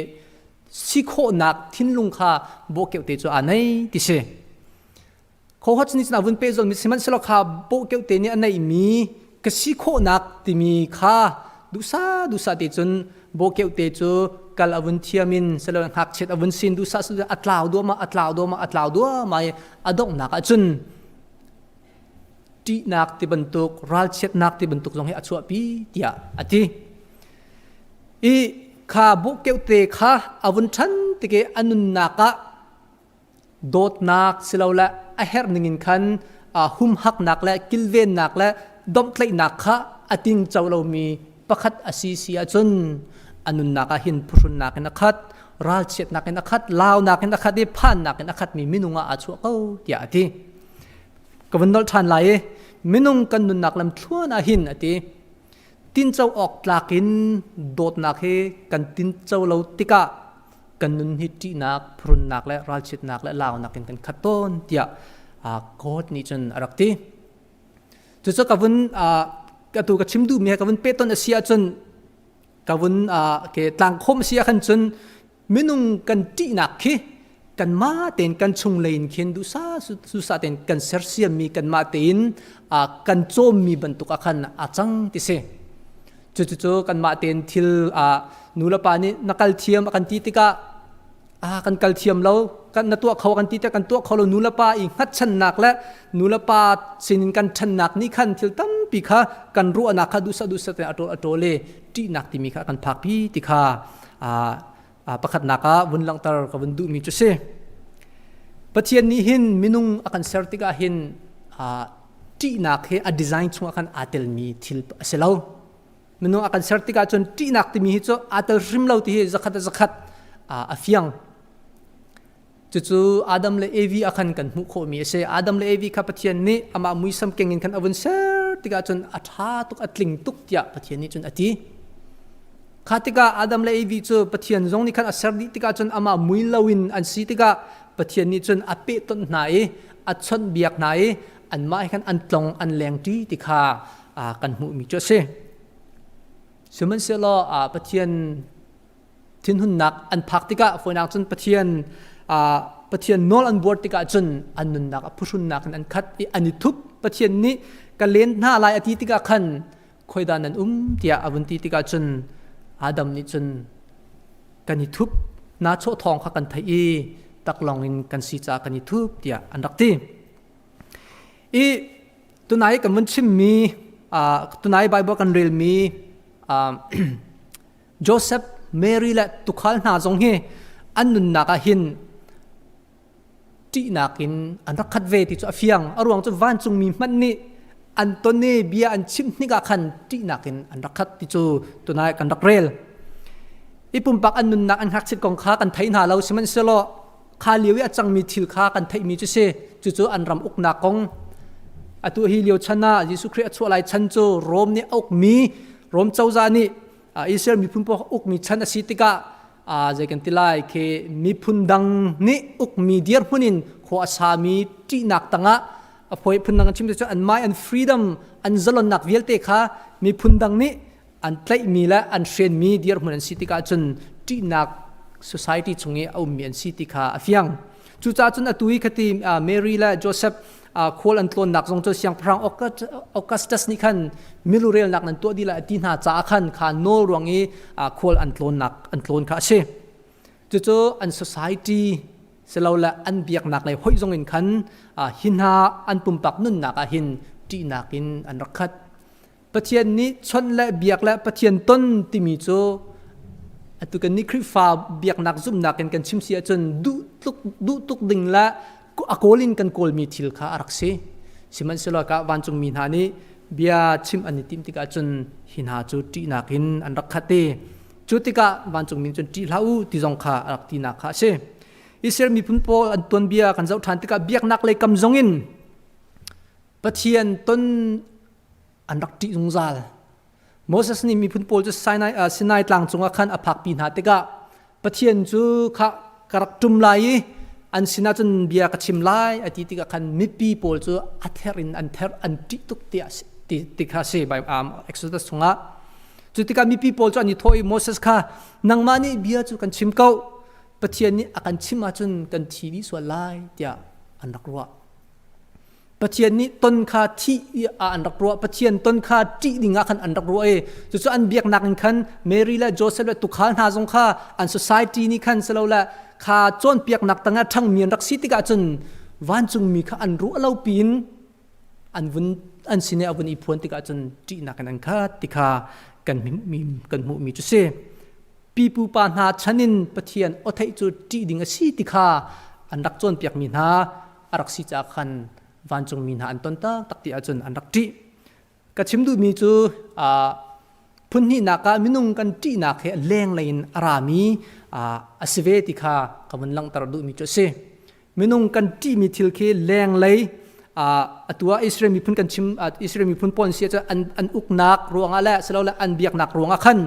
si khawhnak thinlung kha bawhkeuh te cu aa nei ti si. Khohot nih cun a vun pehzulh mi sihmanhsehlaw kha bawhkeuh te nih a neihmi ka si khawhnak timi kha duhsah duhsah te cun bawhkeuh te cu kal a vun thiam in silo ngakchiat a vun sin duhsah a tlau duahmah a tlau duahmah a tlau duahmah i a donghnak ah cun ṭihnak ti bantuk ralchiatnak ti bantuk zong hi a chuahpi tiah a ti. I kha bawhkeuhte kha a vun ṭhan tik i a nunnak ah dawtnak silole a herh ningin khan humhaknak le kilvennak le domhtlaihnak kha a tingco lomi pakhat a si si ahcun a nunnak ah hin phuhrunnak in a khat, ralchiatnak in a khat, launak in a khat i phannak in a khatmi minung ah aa chuah ko tiah a ti. Ka vun nolh ṭhan lai i minung kan nunnak lam thluan ah hin a ti. Tinco awk tlak in dawtnak hi kan tinco lo tikah kan nun hi ṭihnak, phurunnak le ralchiatnak le launak in kan khat tawn tiah God nih cun a rak ti. Cucu ka vun atu ka chim duhmi he ka vun pehton a si ahcun ka vun ke tlangkhawm a si ahkhan cun minung kan ṭihnak khi kanmah tein kan chunglei in khin duhsah duhsah tein kan sersiammi kanmah tein kan cawmmi bantuk ah khan a cang ti si cucu kanmah tein thil nu le pa nih na kal thiam a kan ti tikah ah kan kal thiam lo kan na tuah kho kan ti tikah kan tuah kho lo nu le pa i hngatchannak le nu le pa sinin kan ṭhannak nih khan thil tampi kha kan ruahnak kha duhsah duhsah tein a ṭawl a ṭawl i ṭihnak timi kha kan phakpi ti kha pakhatnak ah vun langhter ka vun duhmi cu si. Pathian nih hin minung a kan ser tikah hin ṭihnak hi a design chungah khan aa telmi thil a si lo. Minung a kan ser tikah cun ṭihnak timi hi cu aa tel hrim lo ti hi zakhat a zakhat a fiang. Cucu Adam le Evi ah khan kan hmuh khawhmi a si. Adam le Evi kha Pathian nih amah muisam keng in khan a vun ser tikah cun a ṭha tuk, a tling tuk tiah Pathian nih cun a ti. Kha tikah Adam le Evi cu Pathian zong nih khan a ser dih tikah cun amah mui loin an si tikah Pathian nih cun a pehtonh hna i a chawnhbiak hna i anmah he khan an tlong an lengṭi ti kha kan hmuhmi cu a si. Sihmanhsehlaw Pathian thinhunnak an phak tikah fawinak cun Pathian Pathian nawl an buar tikah cun an nunnak a phuhrunnak in an khat i an i thup Pathian nih ka len hna lai a ti tikah khan khoidah nan um tiah a vun ti tikah cun Adam nih cun kan i thup na chawh thawng kha kan theih i taklawng in kan si caah kan i thup tiah an rak ti i. Tunai kan vun chimmi tunai Bible kan relmi Joseph, Mary le tukhal hna zong hi an nunnak ah hin ṭihnak in an rak khat ve ti cu a fiang. A ruang cu vancungmi hmanh nih an ton i bia an chimh hnik ah khan ṭihnak in an rak khat ti cu tunai kan rak rel. I pumpak an nunnak an ngakchit kong kha kan thei hna lo sihmanhsehlaw kha lio i a cangmi thil kha kan theihmi cu si cucu an ram uknak kong atu hi lio chan ah Jesuh Khrih a chuah lai chan cu Rom nih a ukmi Rom cozah nih Israel miphun pawl ukmi chan a si tikah zei kan ti lai khi miphun dang nih ukmi dirhmun in khua a sami ṭihnak tangah a phoi phun dang an chim cu an mai an freedom an zalonnak vialte kha miphun dang nih an tlaihmi le an hrenmi dirhmun an si tikah cun ṭihnak society chung i a ummi an si ti kha a fiang. Cucaah cun atu i khati Mary le Joseph khual an tlawnnak zong cu siangpahrang Augustus nih khan milurelnak nan tuah dih lai ti hna caah khan kha nawl ruang i khual an tlawnnak an tlawn kha a si. Cucu an society silole an biaknak lei hoih zong in khan hi hna an pumpak nunnak ah hin ṭihnak in an rak khat. Pathian nih chawnh le biak le Pathian ton timi cu atu kan nih Khrihfa biaknak zumhnak in kan chim si ahcun duh tuk duh tuk ding le a kawl in kan kawlmi thil kha a rak si. Sihmanhsehlaw ka vancungmi hna nih bia chim an i timh tikah cun hi hna cu ṭihnak in an rak khat i cu tikah vancungmi cun ṭih hlah u ti zong kha a rak tinak kha a si. Israel miphun pawl an tuanbia kan zoh ṭhan tikah biaknak lei kam zong in Pathian ton an rak ṭih zungzal. Moses nih miphun pawl cu Sinai, Sinai tlang cungah khan a phakpi hna tikah Pathian cu kha ka rak ṭum lai i an sinah cun bia ka chim lai a ti tikah khan mipi pawl cu a ther in an ther an ṭih tuk tiah ti, ti kha si um, Exodus chungah. Cu tikah mipi pawl cu an i thawh i Moses kha nangmah nih bia cu kan chim ko Pathian nih a kan chim ahcun kan thi dih sual lai tiah an rak ruah. Pathian nih ton kha thih ah an rak ruah Pathian ton kha ṭih ding ah khan an rak ruah i cucu an biaknak in khan Mary le Joseph le tukhal hna zong kha an society nih khan silo le kha cawnpiaknak tangah ṭhangmi an rak si tikah cun vancungmi kha an ruah lo piin an vun an sin i a vun i phuan tikah cun ṭihnak in an khat ti kha kan hmuhmi kan hmuhmi cu si pipu pa hna chan in Pathian aw theih cu ṭih ding a si ti kha an rak cawnpiakmi hna a rak si caah khan vancungmi hna an ton taktak ti ahcun an rak ṭih. Ka chim duhmi cu phun hnihnak ah minung kan ṭihnak he lenglei in a rami a si ve ti kha ka vun langhter duhmi cu a si. Minung kan ṭihmi thil khi lenglei atu ah Israel miphun kan chim Israel miphun pawl si ahcun an an uknak ruangah le silole an biaknak ruangah khan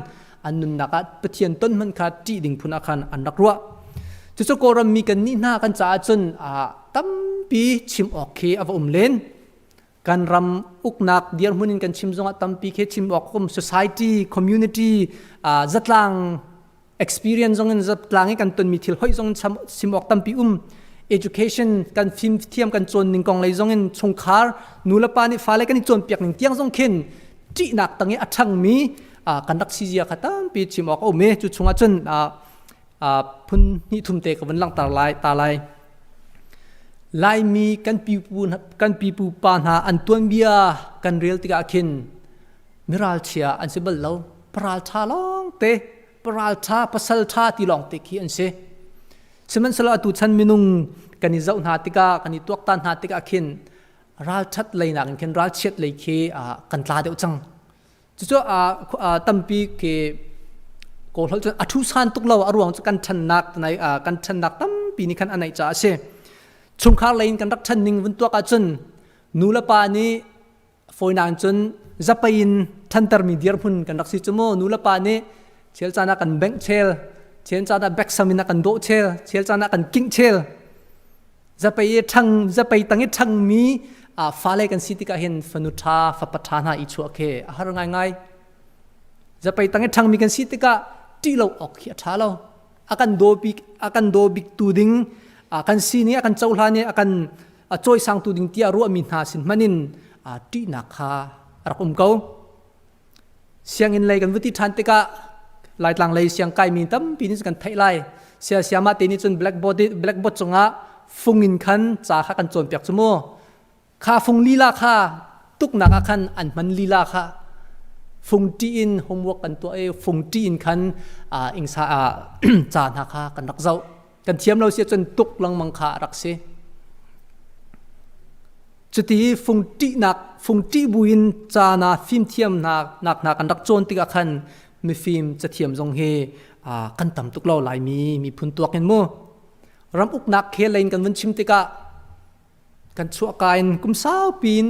an nunnak ah Pathian ton hmanh kha ṭih ding phun ah khan an rak ruah. Cucu Kawlram mi kan nih hna kan caah cun tampi chim awk khi a va um len. Kan ram uknak dirhmun in kan chim zongah tampi khi chim awk um society, community, zatlang experience zong in zatlang i kan tonmi thil hoih zong chim awk tampi um. Education kan fim thiam kan cawn ning kong lei zong in chungkhar nu le pa nih fale kan i cawnpiak ning tiang zong khin ṭihnak tang i a ṭhangmi kan rak si zia kha tampi chim awk a um i cu chungah cun phun hnih thum te ka vun langhter lai ta lai Laimi kan pipu kan pipu pa hna an tuanbia kan rel tikah khin miral chia an si bal lo paral tha lawng te paral tha pasal tha ti lawng te khi an si sihmanhsehlaw atu chan minung kan i zoh hna tikah kan i tuaktan hna tikah khin ralṭhat lei nakin khin ralchiat lei khi kan tla deuh cang. Cucu tampi khi Kawl holh cun a thu san tuk lo a ruang cu kan ṭhannak kan ṭhannak tampi nih khan a neih caah a si. Chungkhar lei in kan rak ṭhan ning vun tuak ahcun nu le pa nih fawinak cun zapei in ṭhantermi dirhmun kan rak si cu mu nu le pa nih chel caan ah kan bengh chel chel caan ah beksam in a kan dawh chel chel caan ah kan kingh chel Zapei i ṭhang zapei tang i ṭhangmi fale kan si tikah hin fanu ṭha fapa ṭha hna i chuah khi a har ngaingai. Zapei tang i ṭhangmi kan si tikah ṭih lo awk khi a ṭha lo. A kan daw bik a kan daw bik tu ding kan sining a kan cohlan i a kan cawisangtu ding tiah ruahmi hna sin hmanh in ṭihnak kha a rak um ko. Sianginn lei kan vuti ṭhan tikah Laitlang lei siang kaimi tampi nih kan theih lai. Sia siama te nih cun blackboard blackboard cungah fung in khan ca kha kan cawnpiak cu mu. Kha fung lila kha Tuknak ah khan an hman lila kha fungṭi in homework kan tuah i fungṭi in khan ingsa ah ca hna kha kan rak zoh. Kan thiam lo si ahcun tuk lengmang kha a rak si. Cuti fungṭihnak fungṭih buin ca na fimthiam nak hna kan rak cawn tikah khan mifim cathiam zong hi kan tam tuk lo Laimi miphun tuak in mu. Ram uknak khel lei in kan vun chim tikah kan chuahka in kum saupi in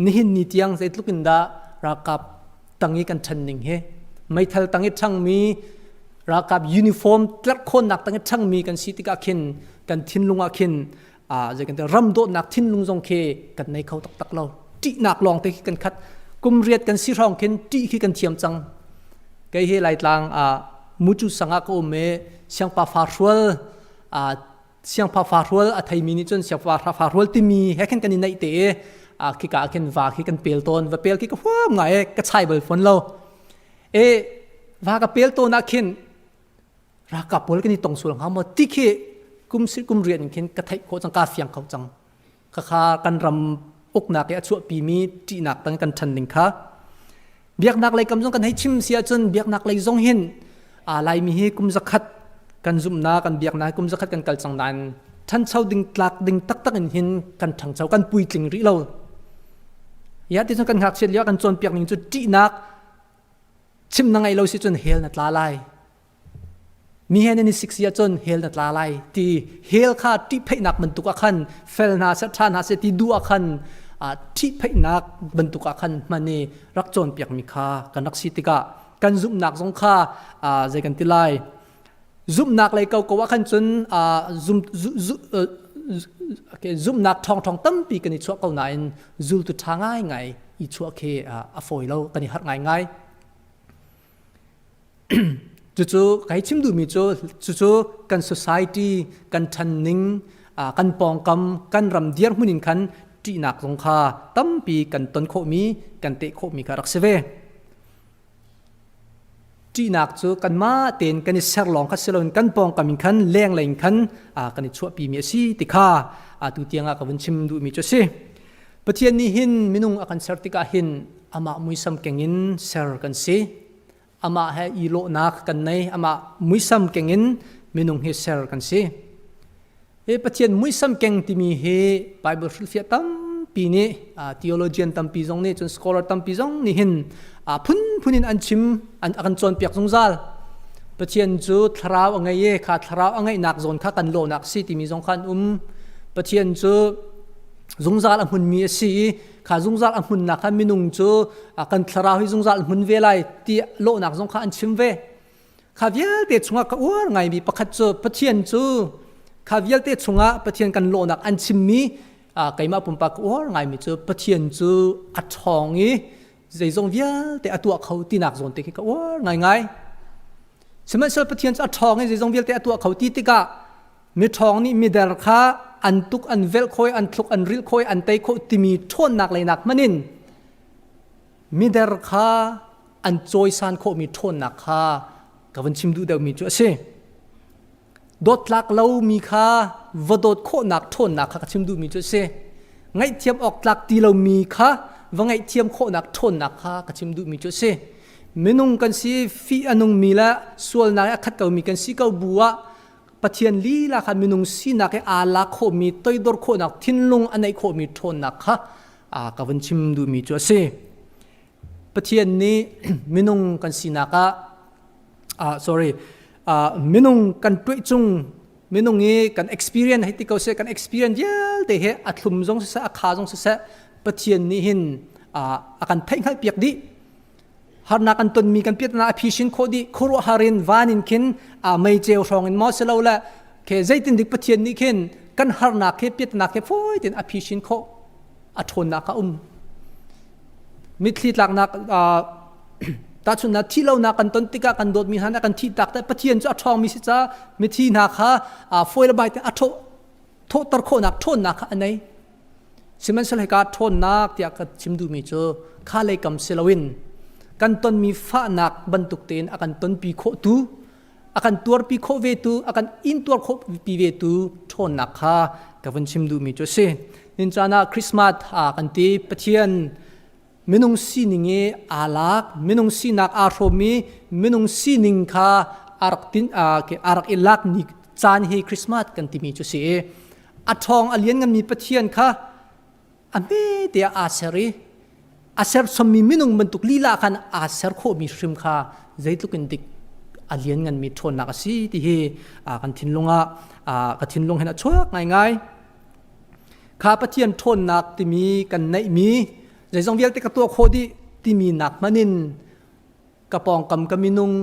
nihin ni tiang zeitluk in dah ralkap tang i kan ṭhan ning hi meithal tang i ṭhangmi ralkap uniform tlerhkhawnnak tang i ṭhangmi kan si tikah khin kan thinlung ah khin zei kan ti ram dawtnak thinlung zong khi kan nei kho taktak lo. Ṭihnak lawng te khi kan khat. Kum riat kan si hrawng khin ṭih khi kan thiam cang. Kei hi Laitlang mucu sang ah ka um i siangpa fa hrual siangpa fa hrual a theimi nih cun siangpa fa hrual timi he khin kan i naih te i khika ah khin va khi kan pel tawn. Va pel khi ka huam ngai i ka chai bal fawn lo. E va ka pel tawn ah khin ralkap pawl kan i tong sual hnga maw ti khi kum si kum rian in khin ka theih khawh cang, ka fiang kho cang. Khakha kan ram uknak i a chuahpimi ṭihnak tang kan ṭhan ning kha. Biaknak lei kam zong kan hei chim si ahcun biaknak lei zong hin Laimi hi kum zakhat kan zumhnak kan biaknak kum zakhat kan kal cang nain ṭhancho ding tlak ding taktak in hin kan ṭhangcho kan puitling rih lo. Ya ti cun kan ngakchiat lio kan cawnpiak ning cu ṭihnak chim na ngaih lo si cun hell na tla lai. Mi he nan i sik si ahcun hell na tla lai ti hell kha ṭihpheihnak bantuk ah khan fel hna seh ṭha hna seh ti duh ah khan ṭhihpheihnak bantuk ah khan hman i rak cawnpiakmi kha kan rak si tikah kan zumhnak zong kha zei kan ti lai zumhnak lei ko ko ah khan cun zum zumhnak ṭhawngṭhawng tampi kan i chuah ko nain zultu ṭha ngaingai i chuah khi a fawi lo kan i harh ngaingai. Cucu kai chim duhmi cu cucu kan society kan ṭhanning kan pawngkam kan ram dirhmun in khan ṭihnak zong kha tampi kan ton khawhmi kan teh khawhmi kha rak si ve. Ṭihnak cu kanmah tein kan i ser lawng kha si loin kan pawngkam in khan lenglei in khan kan i chuahpimi a si ti kha atu tiangah ka vun chim duhmi cu a si. Pathian nih hin minung a kan ser tikah hin amah muisam keng in ser kan si. Amah he i lawhnak kan nei. Amah muisam keng in minung hi ser kan si. Hi Pathian muisam keng timi hi Bible hrilhfiah tampi nih theologian tampi zong nih cun scholar tampi zong nih hin phunphun in an chim an kan cawnpiak zungzal. Pathian cu thlarau a ngei i kha thlarau a ngeihnak zawn kha kan lawhnak si timi zong kha an um. Pathian cu zungzal a hmunmi a si i kha zungzal a hmunnak kha minung cu kan thlarau hi zungzal hmun ve lai ti lawhnak zong kha an chim ve. Kha vialte chungah ka uar ngaimi pakhat cu Pathian cu kha vialte chungah Pathian kan lawhnak an chimmi keimah pumpak ka uar ngaimi cu Pathian cu a ṭhawng i zeizong vialte a tuah kho tinak zawn te khi ka uar ngaingai. Sihmanhsehlaw Pathian cu a ṭhawng i zeizong vialte a tuah kho ti tikah miṭhawng nih mider kha an tuk an velh khawh i an thluk an rilh khawh i an tei khawh timi ṭhawnnak leinak hmanh in mider kha an cawisan khawhmi ṭhawnnak kha ka van chim duh deuhmi cu a si. Dawttlak lomi kha va dawt khawhnak ṭhawnnak kha ka chim duhmi cu a si. Ngaihthiam awk tlak ti lomi kha va ngaihthiam khawhnak ṭhawnnak kha ka chim duhmi cu a si. Minung kan si, fih a nungmi le sualnak i a khat komi kan si ko bu ah Pathian lila kha minung sinak i aa lak khawhmi toidor khawhnak thinlung a neih khawhmi ṭhawnnak kha ka vun chim duhmi cu a si. Pathian nih minung kan sinak ah sorry minung kan tuih chung minung i kan experience hei ti ko seh, kan experience vialte he a thlum zong siseh a kha zong siseh Pathian nih hin a kan theihhngalh piak dih. Harnak an tonmi kan piatna a phisin khawh dih. Khuaruahhar in van in khin mei ceu hrawng in maw si lo le ke zeitin dik Pathian nih khin kan harnak he piatnak he fawi tein a phisin khawh a ṭhawnnak a um. Mitthli tlaknak tahchunhnak thih lonak kan ton tikah kan dawtmi hna nih kan thih tak te Pathian cu a ṭhawngmi si ca mithi hna kha fawi le bai te a thawhter khawhnak ṭhawnnak kha a nei. Sihmanhsehlaw hika ṭhawnnak tiah ka chim duhmi cu kha lei kam si loin kan tonmi fahnak bantuk tein a kan tonpi khawhtu, a kan tuarpi khawh vetu, a kan intuar khawh pi vetu ṭhawnnak kha ka vun chim duhmi cu a si. Nin caan ah Christmas kan ti. Pathian. Minung sining i aa lak, minung sinak aa hrawm i minung sining kha a rak tin a rak i lak ni caan hi Christmas kan timi cu si i a ṭhawng a liannganmi Pathian kha a hme te ah aa ser i a serchommi minung bantuk lila khan aa ser khawhmi hrim kha zeitluk in dik a liannganmi ṭhawnnak a si ti hi kan thinlung ah ka thinlung hin a chuak ngaingai. Kha Pathian ṭhawnnak timi kan neihmi zeizong vialte ka tuah khawh dih timi nak hmanh in ka pawngkam ka minung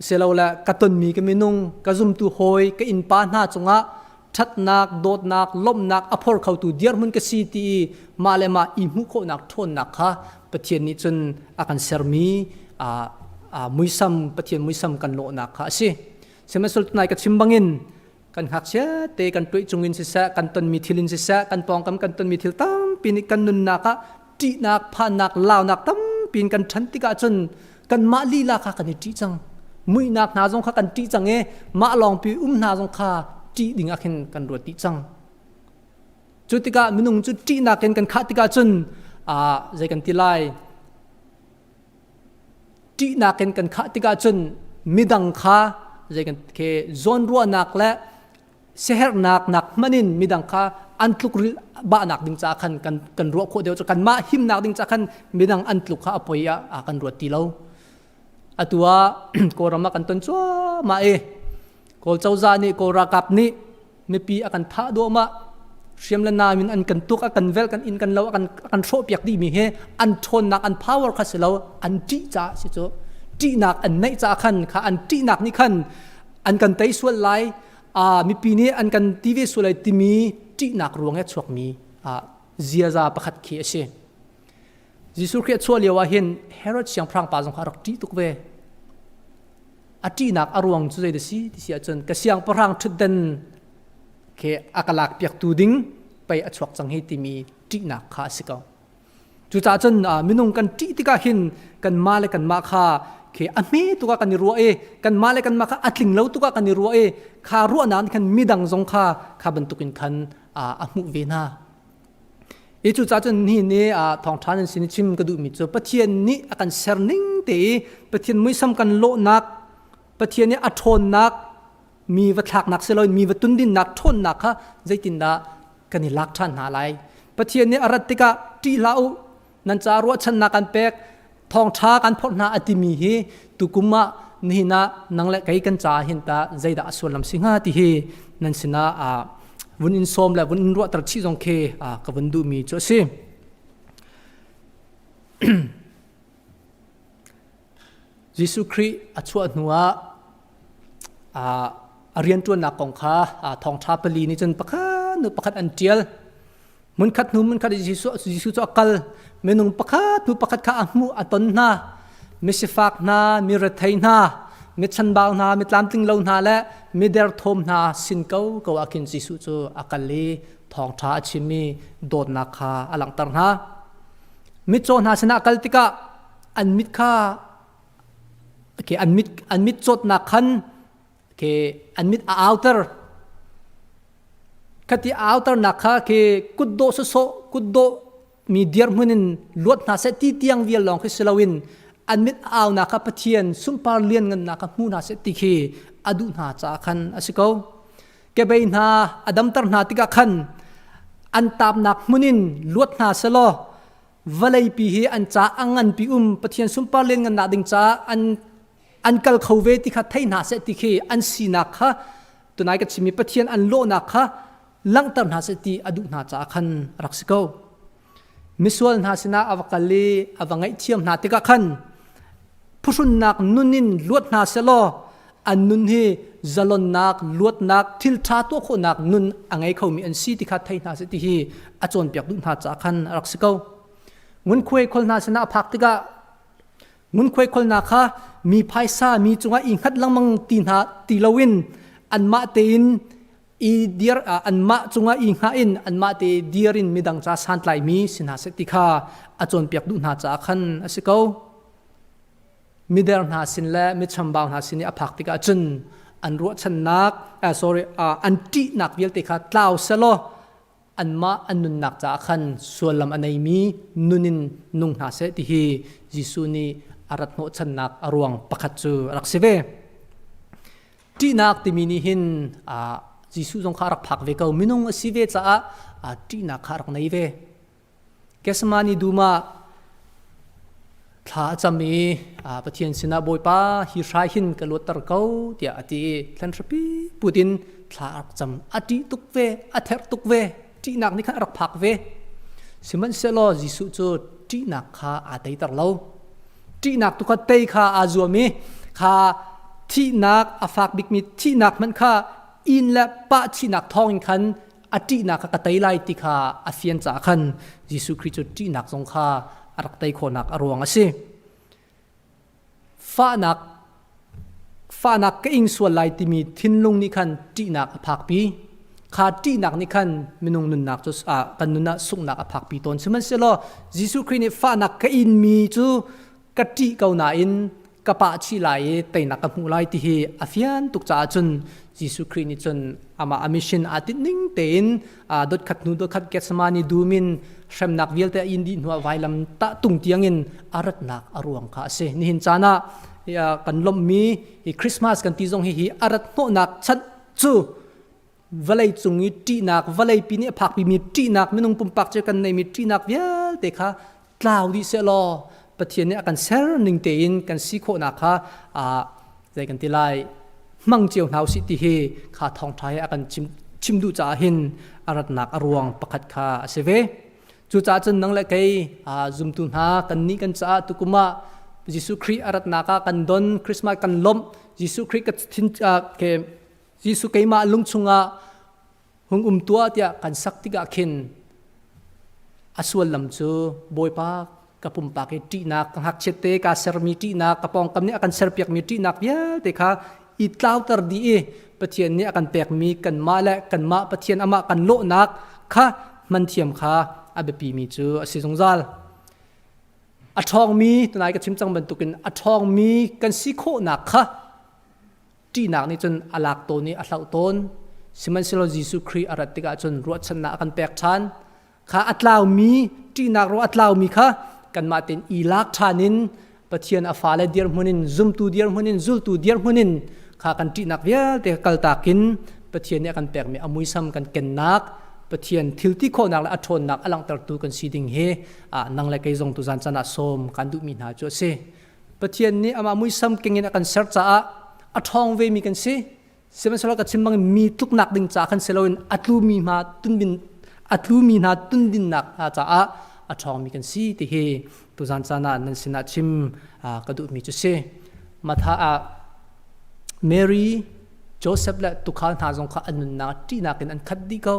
silole ka tonmi ka minung ka zumtu hawi ka innpa hna cungah ṭhatnak dawtnak lawmhnak a phor khotu dirhmun ka si ti i mah le mah i hmuh khawhnak ṭhawnnak kha Pathian nih cun a kan sermi muisam Pathian muisam kan lawhnak kha a si. Sihmanhsehlaw tunai ka chim bangin kan ngakchia te kan tuih chungin siseh kan tonmi thil in siseh kan pawngkam kan tonmi thil tampi nih kan nunnak ah ṭihnak phannak launak tampi in kan ṭhan tikah cun kanmah lila kha kan i ṭih cang muihnak hna zong kha kan ṭih cang i mah lawngpi um hna zong kha ṭih ding ah khin kan ruat dih cang cu tikah minung cu ṭihnak in kan khah tikah cun zei kan ti lai ṭihnak in kan khah tikah cun midang kha zei kan ke zawnruahnak le siaherhnak nak hman in midang kha an tluk bahnak ding ca khan kan kan ruah khawh deuh cu kanmah himnak ding ca khan midang an tluk kha a poi ah kan ruat ti lo atu ah kawlram ah kan ton cuahmah i kawl cozah nih kawl ralkap nih mipi a kan thah duahmah hriam le nam in an kan tuk a kan vel kan inn kan lo a kan a kan hrawh piak dih mi hi an ṭhawnnak an power kha si lo an ṭih caah si cu ṭihnak an neih caah khan kha an ṭihnak nih khan an kan tei sual lai a mipi nih an kan ti ve sual lai timi ṭihnak ruang i a chuakmi ziaza pakhat khi a si Jesuh Khrih a chuah lio ah hin Herod siangpahrang pa zong kha a rak ṭih tuk ve. A ṭihnak a ruang cu zei dah si ti si ahcun ka siangpahrang ṭhutdan khi a ka lak piaktu ding pei a chuak cang hi timi ṭihnak kha a si ko. Cucaah cun minung kan ṭih tikah hin kanmah le kanmah kha khi a hme tuk ah kan i ruah i kanmah le kanmah kha a tling lo tuk ah kan i ruah i kha ruahnak nih khan midang zong kha kha bantukin khan a hmuh ve hna. I cucaah cun nihin ni thawngṭha nan sin i chim ka duhmi cu Pathian nih a kan ser ning te i Pathian muisam kan lawhnak, Pathian nih a ṭhawnnak, mi va thlaknak si loin mi va tundinnak ṭhawnnak kha zeitindah kan i lak ṭhan hna lai. Pathian nih a rat tikah ṭih hlah u, nan caah ruahchannak kan pek, thawngṭha kan phorh hna a timi hi tukum ah nihin ah nang le kei kan caah hin ta zeidah a sullam si hnga ti hi nan sinah vun in sawm le vun in ruahter chih zong khi ka vun duhmi cu a si. Jesuh Khrih a chuah hnuah a rianṭuannak kong kha thawngṭha pali nih cun pakhat hnu pakhat an ṭial. Hmunkhat hnu hmunkhat Jesuh, Jesuh cu a kal. Minung pakhat hnu pakhat kha a hmuh, a ton hna. Misifak hna, mi rethei hna, mi chanbau hna, mi tlamtling lo hna le mi derthawm hna sin ko ko ah khin Jesuh cu a kal i thawngṭha a chim i dawtnak kha a langhter hna. Mitcaw hna sinah a kal tikah an mit kha okay, an mit an mit cawtnak khan ke an mit a auter khati auternak kha ke kutdawh sawsawh kutdawh mi dirhmun in luat hna seh ti tiang vial lawng khi si loin an mit a aunak kha Pathian sunpar lian ngannak kha hmu hna seh ti khi a duh hna caah khan a si ko kebei hna a damter hna tikah khan an taapnak hmun in luat hna selaw vawleipi hi an ca a nganpi um Pathian sunpar lian ngannak ding caah an an kal kho ve ti kha thei hna seh ti khi an sinak kha tunai ka chimmi Pathian an lawhnak kha langhter hna seh ti a duh hna caah khan a rak si ko. Misual hna sinah a va kal i a va ngaihthiam hna tikah khan phuhrunnak nun in luat hna selaw an nun hi zalonnak luatnak thil ṭha tuah khawhnak nun a ngei khomi an si ti kha thei hna seh ti hi a cawnpiak duh hna caah khan a rak si ko. Ngunkhuai khol hna sinah a phak tikah Ngunkhuai kholnak kha mi phaisa mi cungah i hngat lengmang ti hna ti loin anmah tein i dir anmah cungah i hngah in anmah te dir in midang ca santlaimi si hna seh ti kha a cawnpiak duh hna caah khan a si ko. Mider hna sin le mi chambau hna sin i a phak tikah cun an ruahchannak sorry an ṭihnak vialte kha tlau selaw. Anmah an nunnak caah khan suallam a neimi nun in nung hna seh ti hi Jesuh nih a rat hnawhchannak a ruang pakhat cu a rak si ve. Ṭihnak timi nih hin Jesuh zong kha a rak phak ve ko. Minung a si ve caah ṭihnak kha a rak nei ve. Gethsemane dum ah thla a cam i Pathian sinah Bawipa hi hrai hin ka luatter ko tiah a ti i thlan hrapi put in thla a rak cam. A ṭih tuk ve, a therh tuk ve, ṭihnak nih khan a rak phak ve. Sihmanhsehlaw Jesuh cu ṭihnak kha aa teiter lo. Ṭihnak tu kha tei kha aa zuam i kha thihnak a fak bikmi thihnak hmanh kha inn le pah thihnak thawngin khan a ṭihnak kha ka tei lai ti kha a fian caah khan Jesuh Khrih cu ṭihnak zong kha a rak tei khawhnak a ruang a si. Fahnak fahnak ka ing sual lai timi thinlung nih khan ṭihnak a phakpi. Kha ṭihnak nih khan minung nunnak cu kan nun ah sunghnak a phakpi tawn. Sihmanhsehlaw Jesuh Khrih nih fahnak ka inmi cu ka ṭih ko nain ka pah chih lai i teinak ka hmuh lai ti hi a fian tuk caah cun Jesuh Khrih nih cun amah a mission aa tinh ning tein dot khat hnu dot khat Gethsemane dum in hremnak vialte a in dih hnuah vailam tah tung tiangin a ratnak a ruang kha a si. Nihin caan ah kan lawmhmi hi Christmas kan ti zong hi hi a rat hnawhnak chan cu vawlei cung i ṭihnak vawlei pi nih a phakpimi ṭihnak minung pumpak cu kan neimi ṭihnak vialte kha tlau dih sehlaw Pathian nih a kan ser ning tein kan si khawhnak kha zei kan ti lai hmang cio hna usih ti hi kha thawngṭha hi a kan chim chim duh caah hin a ratnak a ruang pakhat kha a si ve. Cucaah cun nang le kei zumtu hna kan nih kan caah tukum ah Jesuh Khrih a ratnak ah kan don Christmas kan lawmh Jesuh Khrih ka thin ke Jesuh keimah lung chungah hung um tuah tiah kan sak tikah khin a suallam cu Bawipa ka pumpak i ṭihnak ka ngakchiat te ka sermi ṭihnak ka pawngkam nih a kan serpiakmi ṭihnak vialte kha i tlauter dih i Pathian nih a kan pekmi kanmah le kanmah Pathian amah kan lawhnak kha hman thiam kha a biapimi cu a si zungzal. A ṭhawngmi tunai ka chim cang bantukin a ṭhawngmi kan si khawhnak kha ṭihnak nih cun a lak tawn i a hlauh tawn. Sihmanhsehlaw Jesuh Khrih a rat tikah cun ruahchannak a kan pek ṭhan. Kha a tlaumi ṭihnak ruah a tlaumi kha kanmah tein i lak ṭhan in Pathian a fale dirhmun in zumtu dirhmun in zultu dirhmun in kha kan ṭihnak vialte kaltak in Pathian nih a kan pekmi a muisam kan kennak Pathian thil ti khawhnak le a ṭhawnnak a langhtertu kan si ding hi nang le kei zong tuzan chan ah sawm kan duhmi hna cu a si. Pathian nih amah muisam keng in a kan ser caah a ṭhawng vemi kan si. Sihmanhsehlaw ka chim bang mi tluknak ding ca khan si loin a tlumi hna tunbin a tlumi hna tundinnak hna caah a ṭhawngmi kan si ti hi tuzan caan ah nan sinah chim ka duhmi cu si. Matha ah Mary, Joseph le tuukhal hna zong kha an nunnak ṭihnak in an khat dih ko.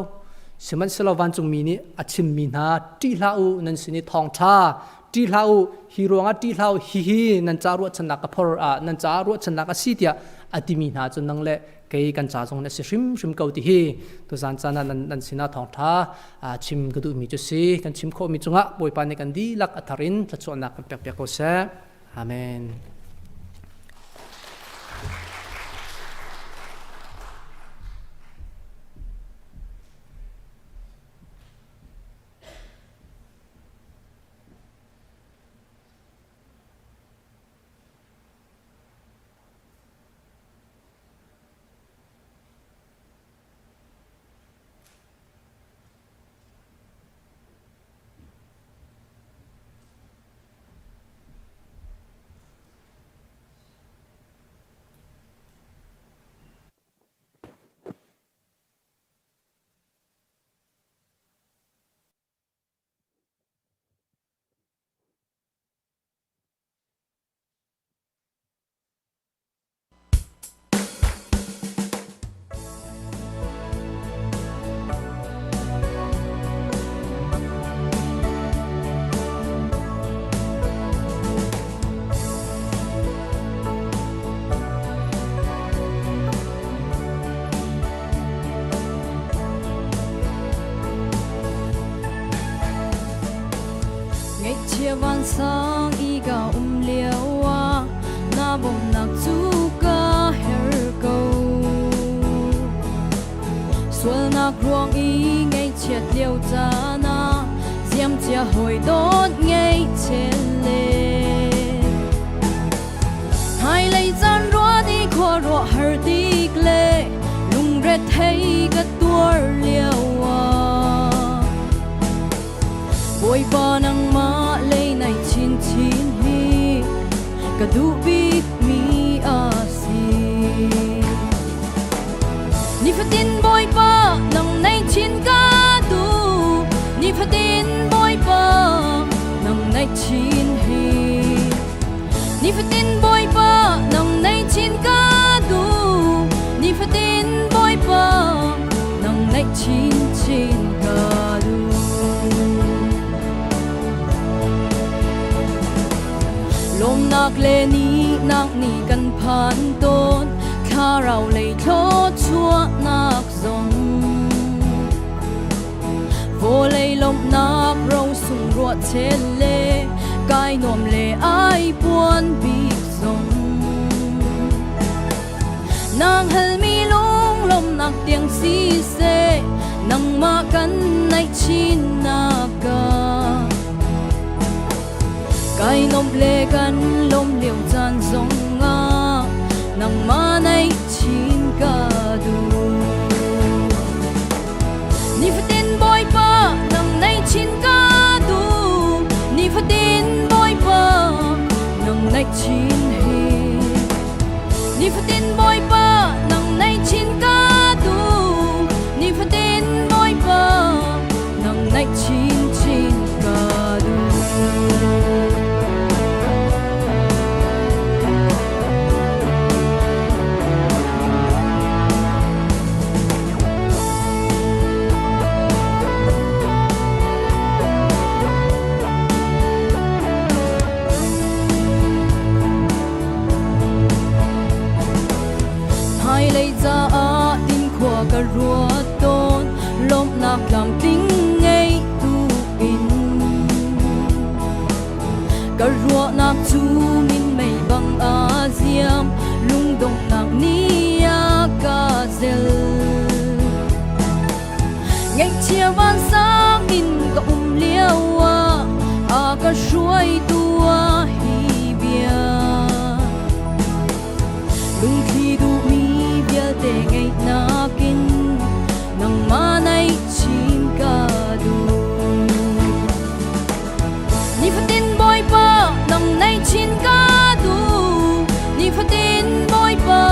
Sihmanhsehlaw vancungmi nih a chimmi hna ṭih hlah u nan sin i thawngṭha ṭih hlah u hi ruangah ṭih hlah u hihi nan ca ruahchannak ka phor ah nan caah ruahchannak a si tiah a timi hna cu nang le kei kan ca zong na si hrimhrim ko ti hi tuzan caan ah nan sinah thawngṭha chim ka duhmi cu si kan chim khawhmi cungah Bawipa nih kan dihlak a thar in thluachuahnak kan pek piak ko seh amen. Ngaihchia vansang i ka um lio ah na bawmhnak cu ka her ko. Sualnak ruang i ngaihchia chiat lio caan ah ziamcia hawi dawt ngei chele. Hmailei caan ruah di khua ruah har tik le lungrethei ka tuar lio ah Bawipa nangmah lei nai chinchin hi ka duh bik mi a si. Nifatin Bawipa nang nei chin ka duh Nifatin Bawipa nang nei chin hi Nifatin Bawipa nang nei chin ka duh Nifatin Bawipa nang nei chin chin ka duh Lawmnak le nihnak nih kan phan tawn thlarau lei thluachuahnak zong vawlei lawmhnak rosung ruah chel le kai nuam le ai puan bik zong nang halmi lunglawmhnak tiang siseh nangmah kan naih chinnak ka Kai nuamh le kan lawm lio caan zongah nangmah naih chin ka duh. Nifatin Bawipa nang naih chin ka duh. Nifatin Bawipa nang naih chin hi. Nifatin Bawipa nang naih chin ka duh. Nifatin Bawipa nang naih chinchin ka duh. Hmailei caah tinkhua ka ruat tawn lawmhnak tlamtling ngei tu in ka ruahnak cu minmei bang a ziam lungdonghnak nih a ka zel ngaihchia vansang in ka um lio ah a ka hruaitu ah hi bia Lungthli duhmi vialte ngeihnak in nangmah naih chin ka duh. Nifatin Bawipa nang naih chin ka duh. Nifatin Bawipa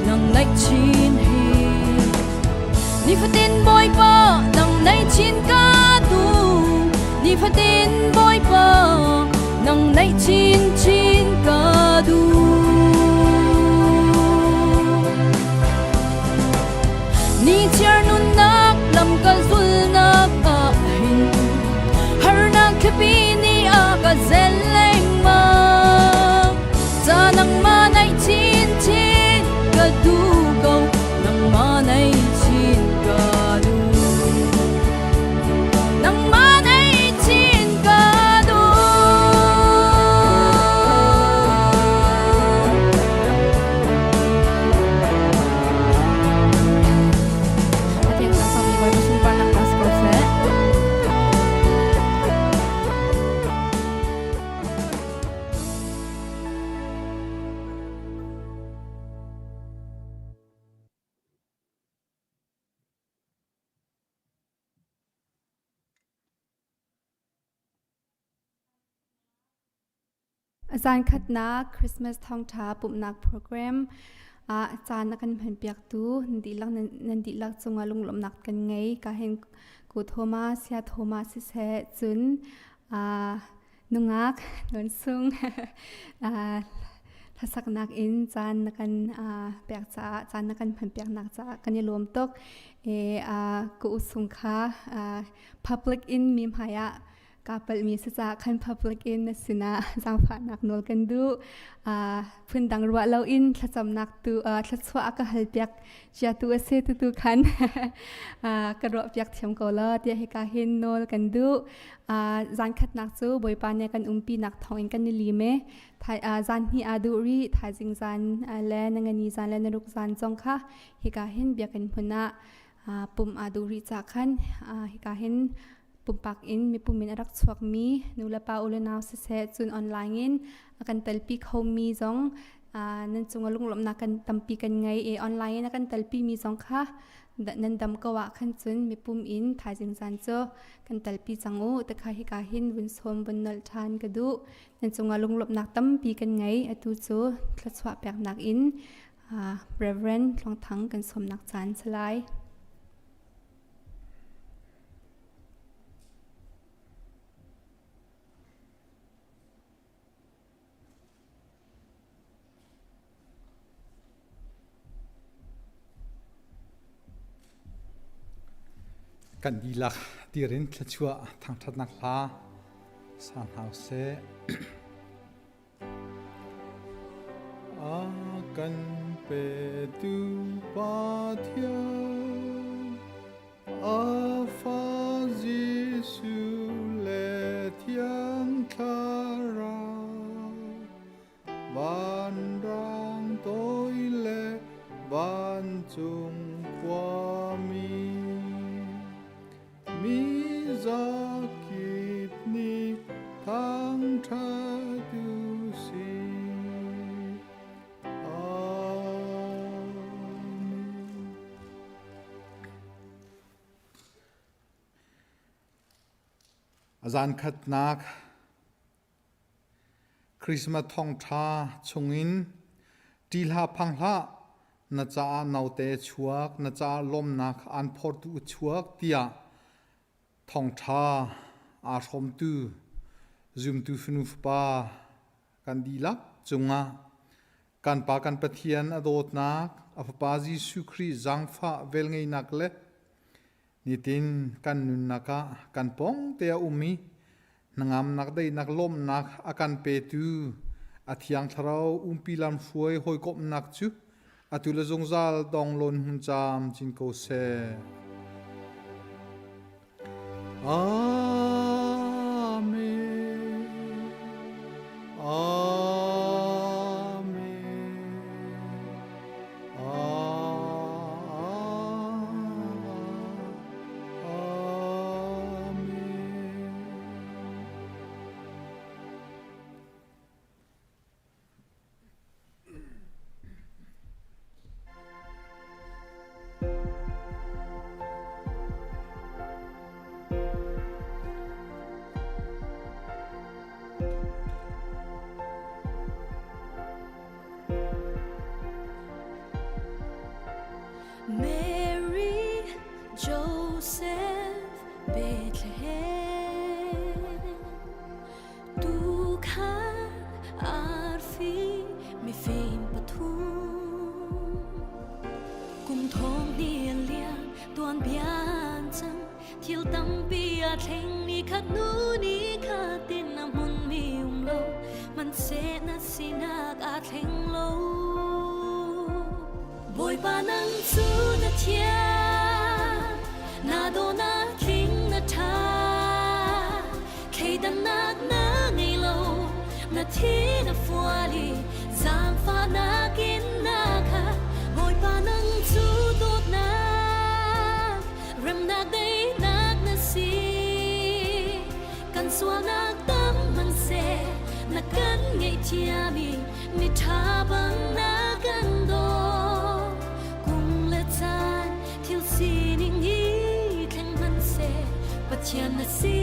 nang naih chin hi. Nifatin Bawipa nang naih chin ka duh. Nifatin Bawipa nang naih chin chin ka duh. Ni chiar nunnak lam ka zulnak ah hin harnak thlipi nih a ka zel lengmang. Ca nangmah naih chin chin ka duh ko nangmah naih chin ka duh. Nangmah naih chin ka duh. Pathian kan sakmi Bawipa sunparnak hna si ko seh. Zan khatnak Christmas thawngṭha pumhnak program ah caan a kan hmanpiaktu nan dihlak nan dihlak cungah lunglawmhnak kan ngei. Ka hin ku Thomas, Sia Thomas siseh cun nungak non sung hlasaknak in caan na kan pek caah caan na kan hmanpiaknak caah kan i lawm tuk. E ka u sung kha public in mi hmai ah Kaa palhmi si caah khan public in na sinah zaangfahnak nawl kan duh. Phundang ruah loin thlacamnak tu thluachuah a ka halpiak cia tu a si tutu khan ka ruahpiak thiam ko law tiah hika hin nawl kan duh. Zan khatnak cu Bawipa nih kan umpinak thawngin kan i lim e. Zan hnih aa duh rih, thaizing zan le na ngani zan le na ruk zan zong kha hika hin biakinn hmun ah Pum aa duh rih cah khan hika hin pumpak in mipum in a rak chuakmi nulepa u le nau siseh cun online in a kan telpi khomi zong nan cungah lunglawmhnak kan tampi kan ngei i online in a kan telpi mi zong kha nan dam ko ah khan cun mipum in thaizing zan cu kan telpi cang u te kha hika hin vun sawm vun nolh ṭhan ka duh. Nan cungah lunglawmhnak tampi kan ngei. Atu cu thluachuah peknak in Reverend Tluang Thang kan sawmnak caan si lai. Kan dihlak tirin thluachuah thangṭhatnak hla sa hna usih. A kan petu Pathian A fa Jesuh le Thiang Thlarau vanrang toi le vancung khuami mi zakip nih thangṭhat u sih. Amen. A zan khatnak Christmas thawngṭha chungin ṭih hlah phang hlah na caah naute chuak na caah lawmnak aan phortu chuak tiah thawngṭha aa hrawmtu zumtu fanu fapa kan dihlak cungah kan Pa kan Pathian a dawtnak a Fapa Jesuh Khrih zaangfah velngeihnak le nitin kan nunnak ah kan pawng te a um i hnangamnak daihnak lawmhnak a kan petu a thiang thlarau umpi lam hruai hawikomhnak cu atu le zungzal dong lawn hmun caam cin ko seh. Amen. Amen. Amen. Mary, Joseph, Bethlehem. Tuukhan arfi mifim pathum kum thong ni an liam tuan bian cang thil tampi a thleng ni khat nu ni khat tin a hmun mi um lo man se na sinak a thleng lo Bawipa nang cu na thiang na do na tling na tha Thleidannak na ngei lo, na thi na fual i zaangfahnak in na khat. Bawipa nang cu dawtnak, remnak daihnak na si. Kan sualnak tam hmanhseh na kan ngaihthiam i miṭha bang na kan dawt. Kum le caan thil sining i thleng hmanhseh Pathian na si.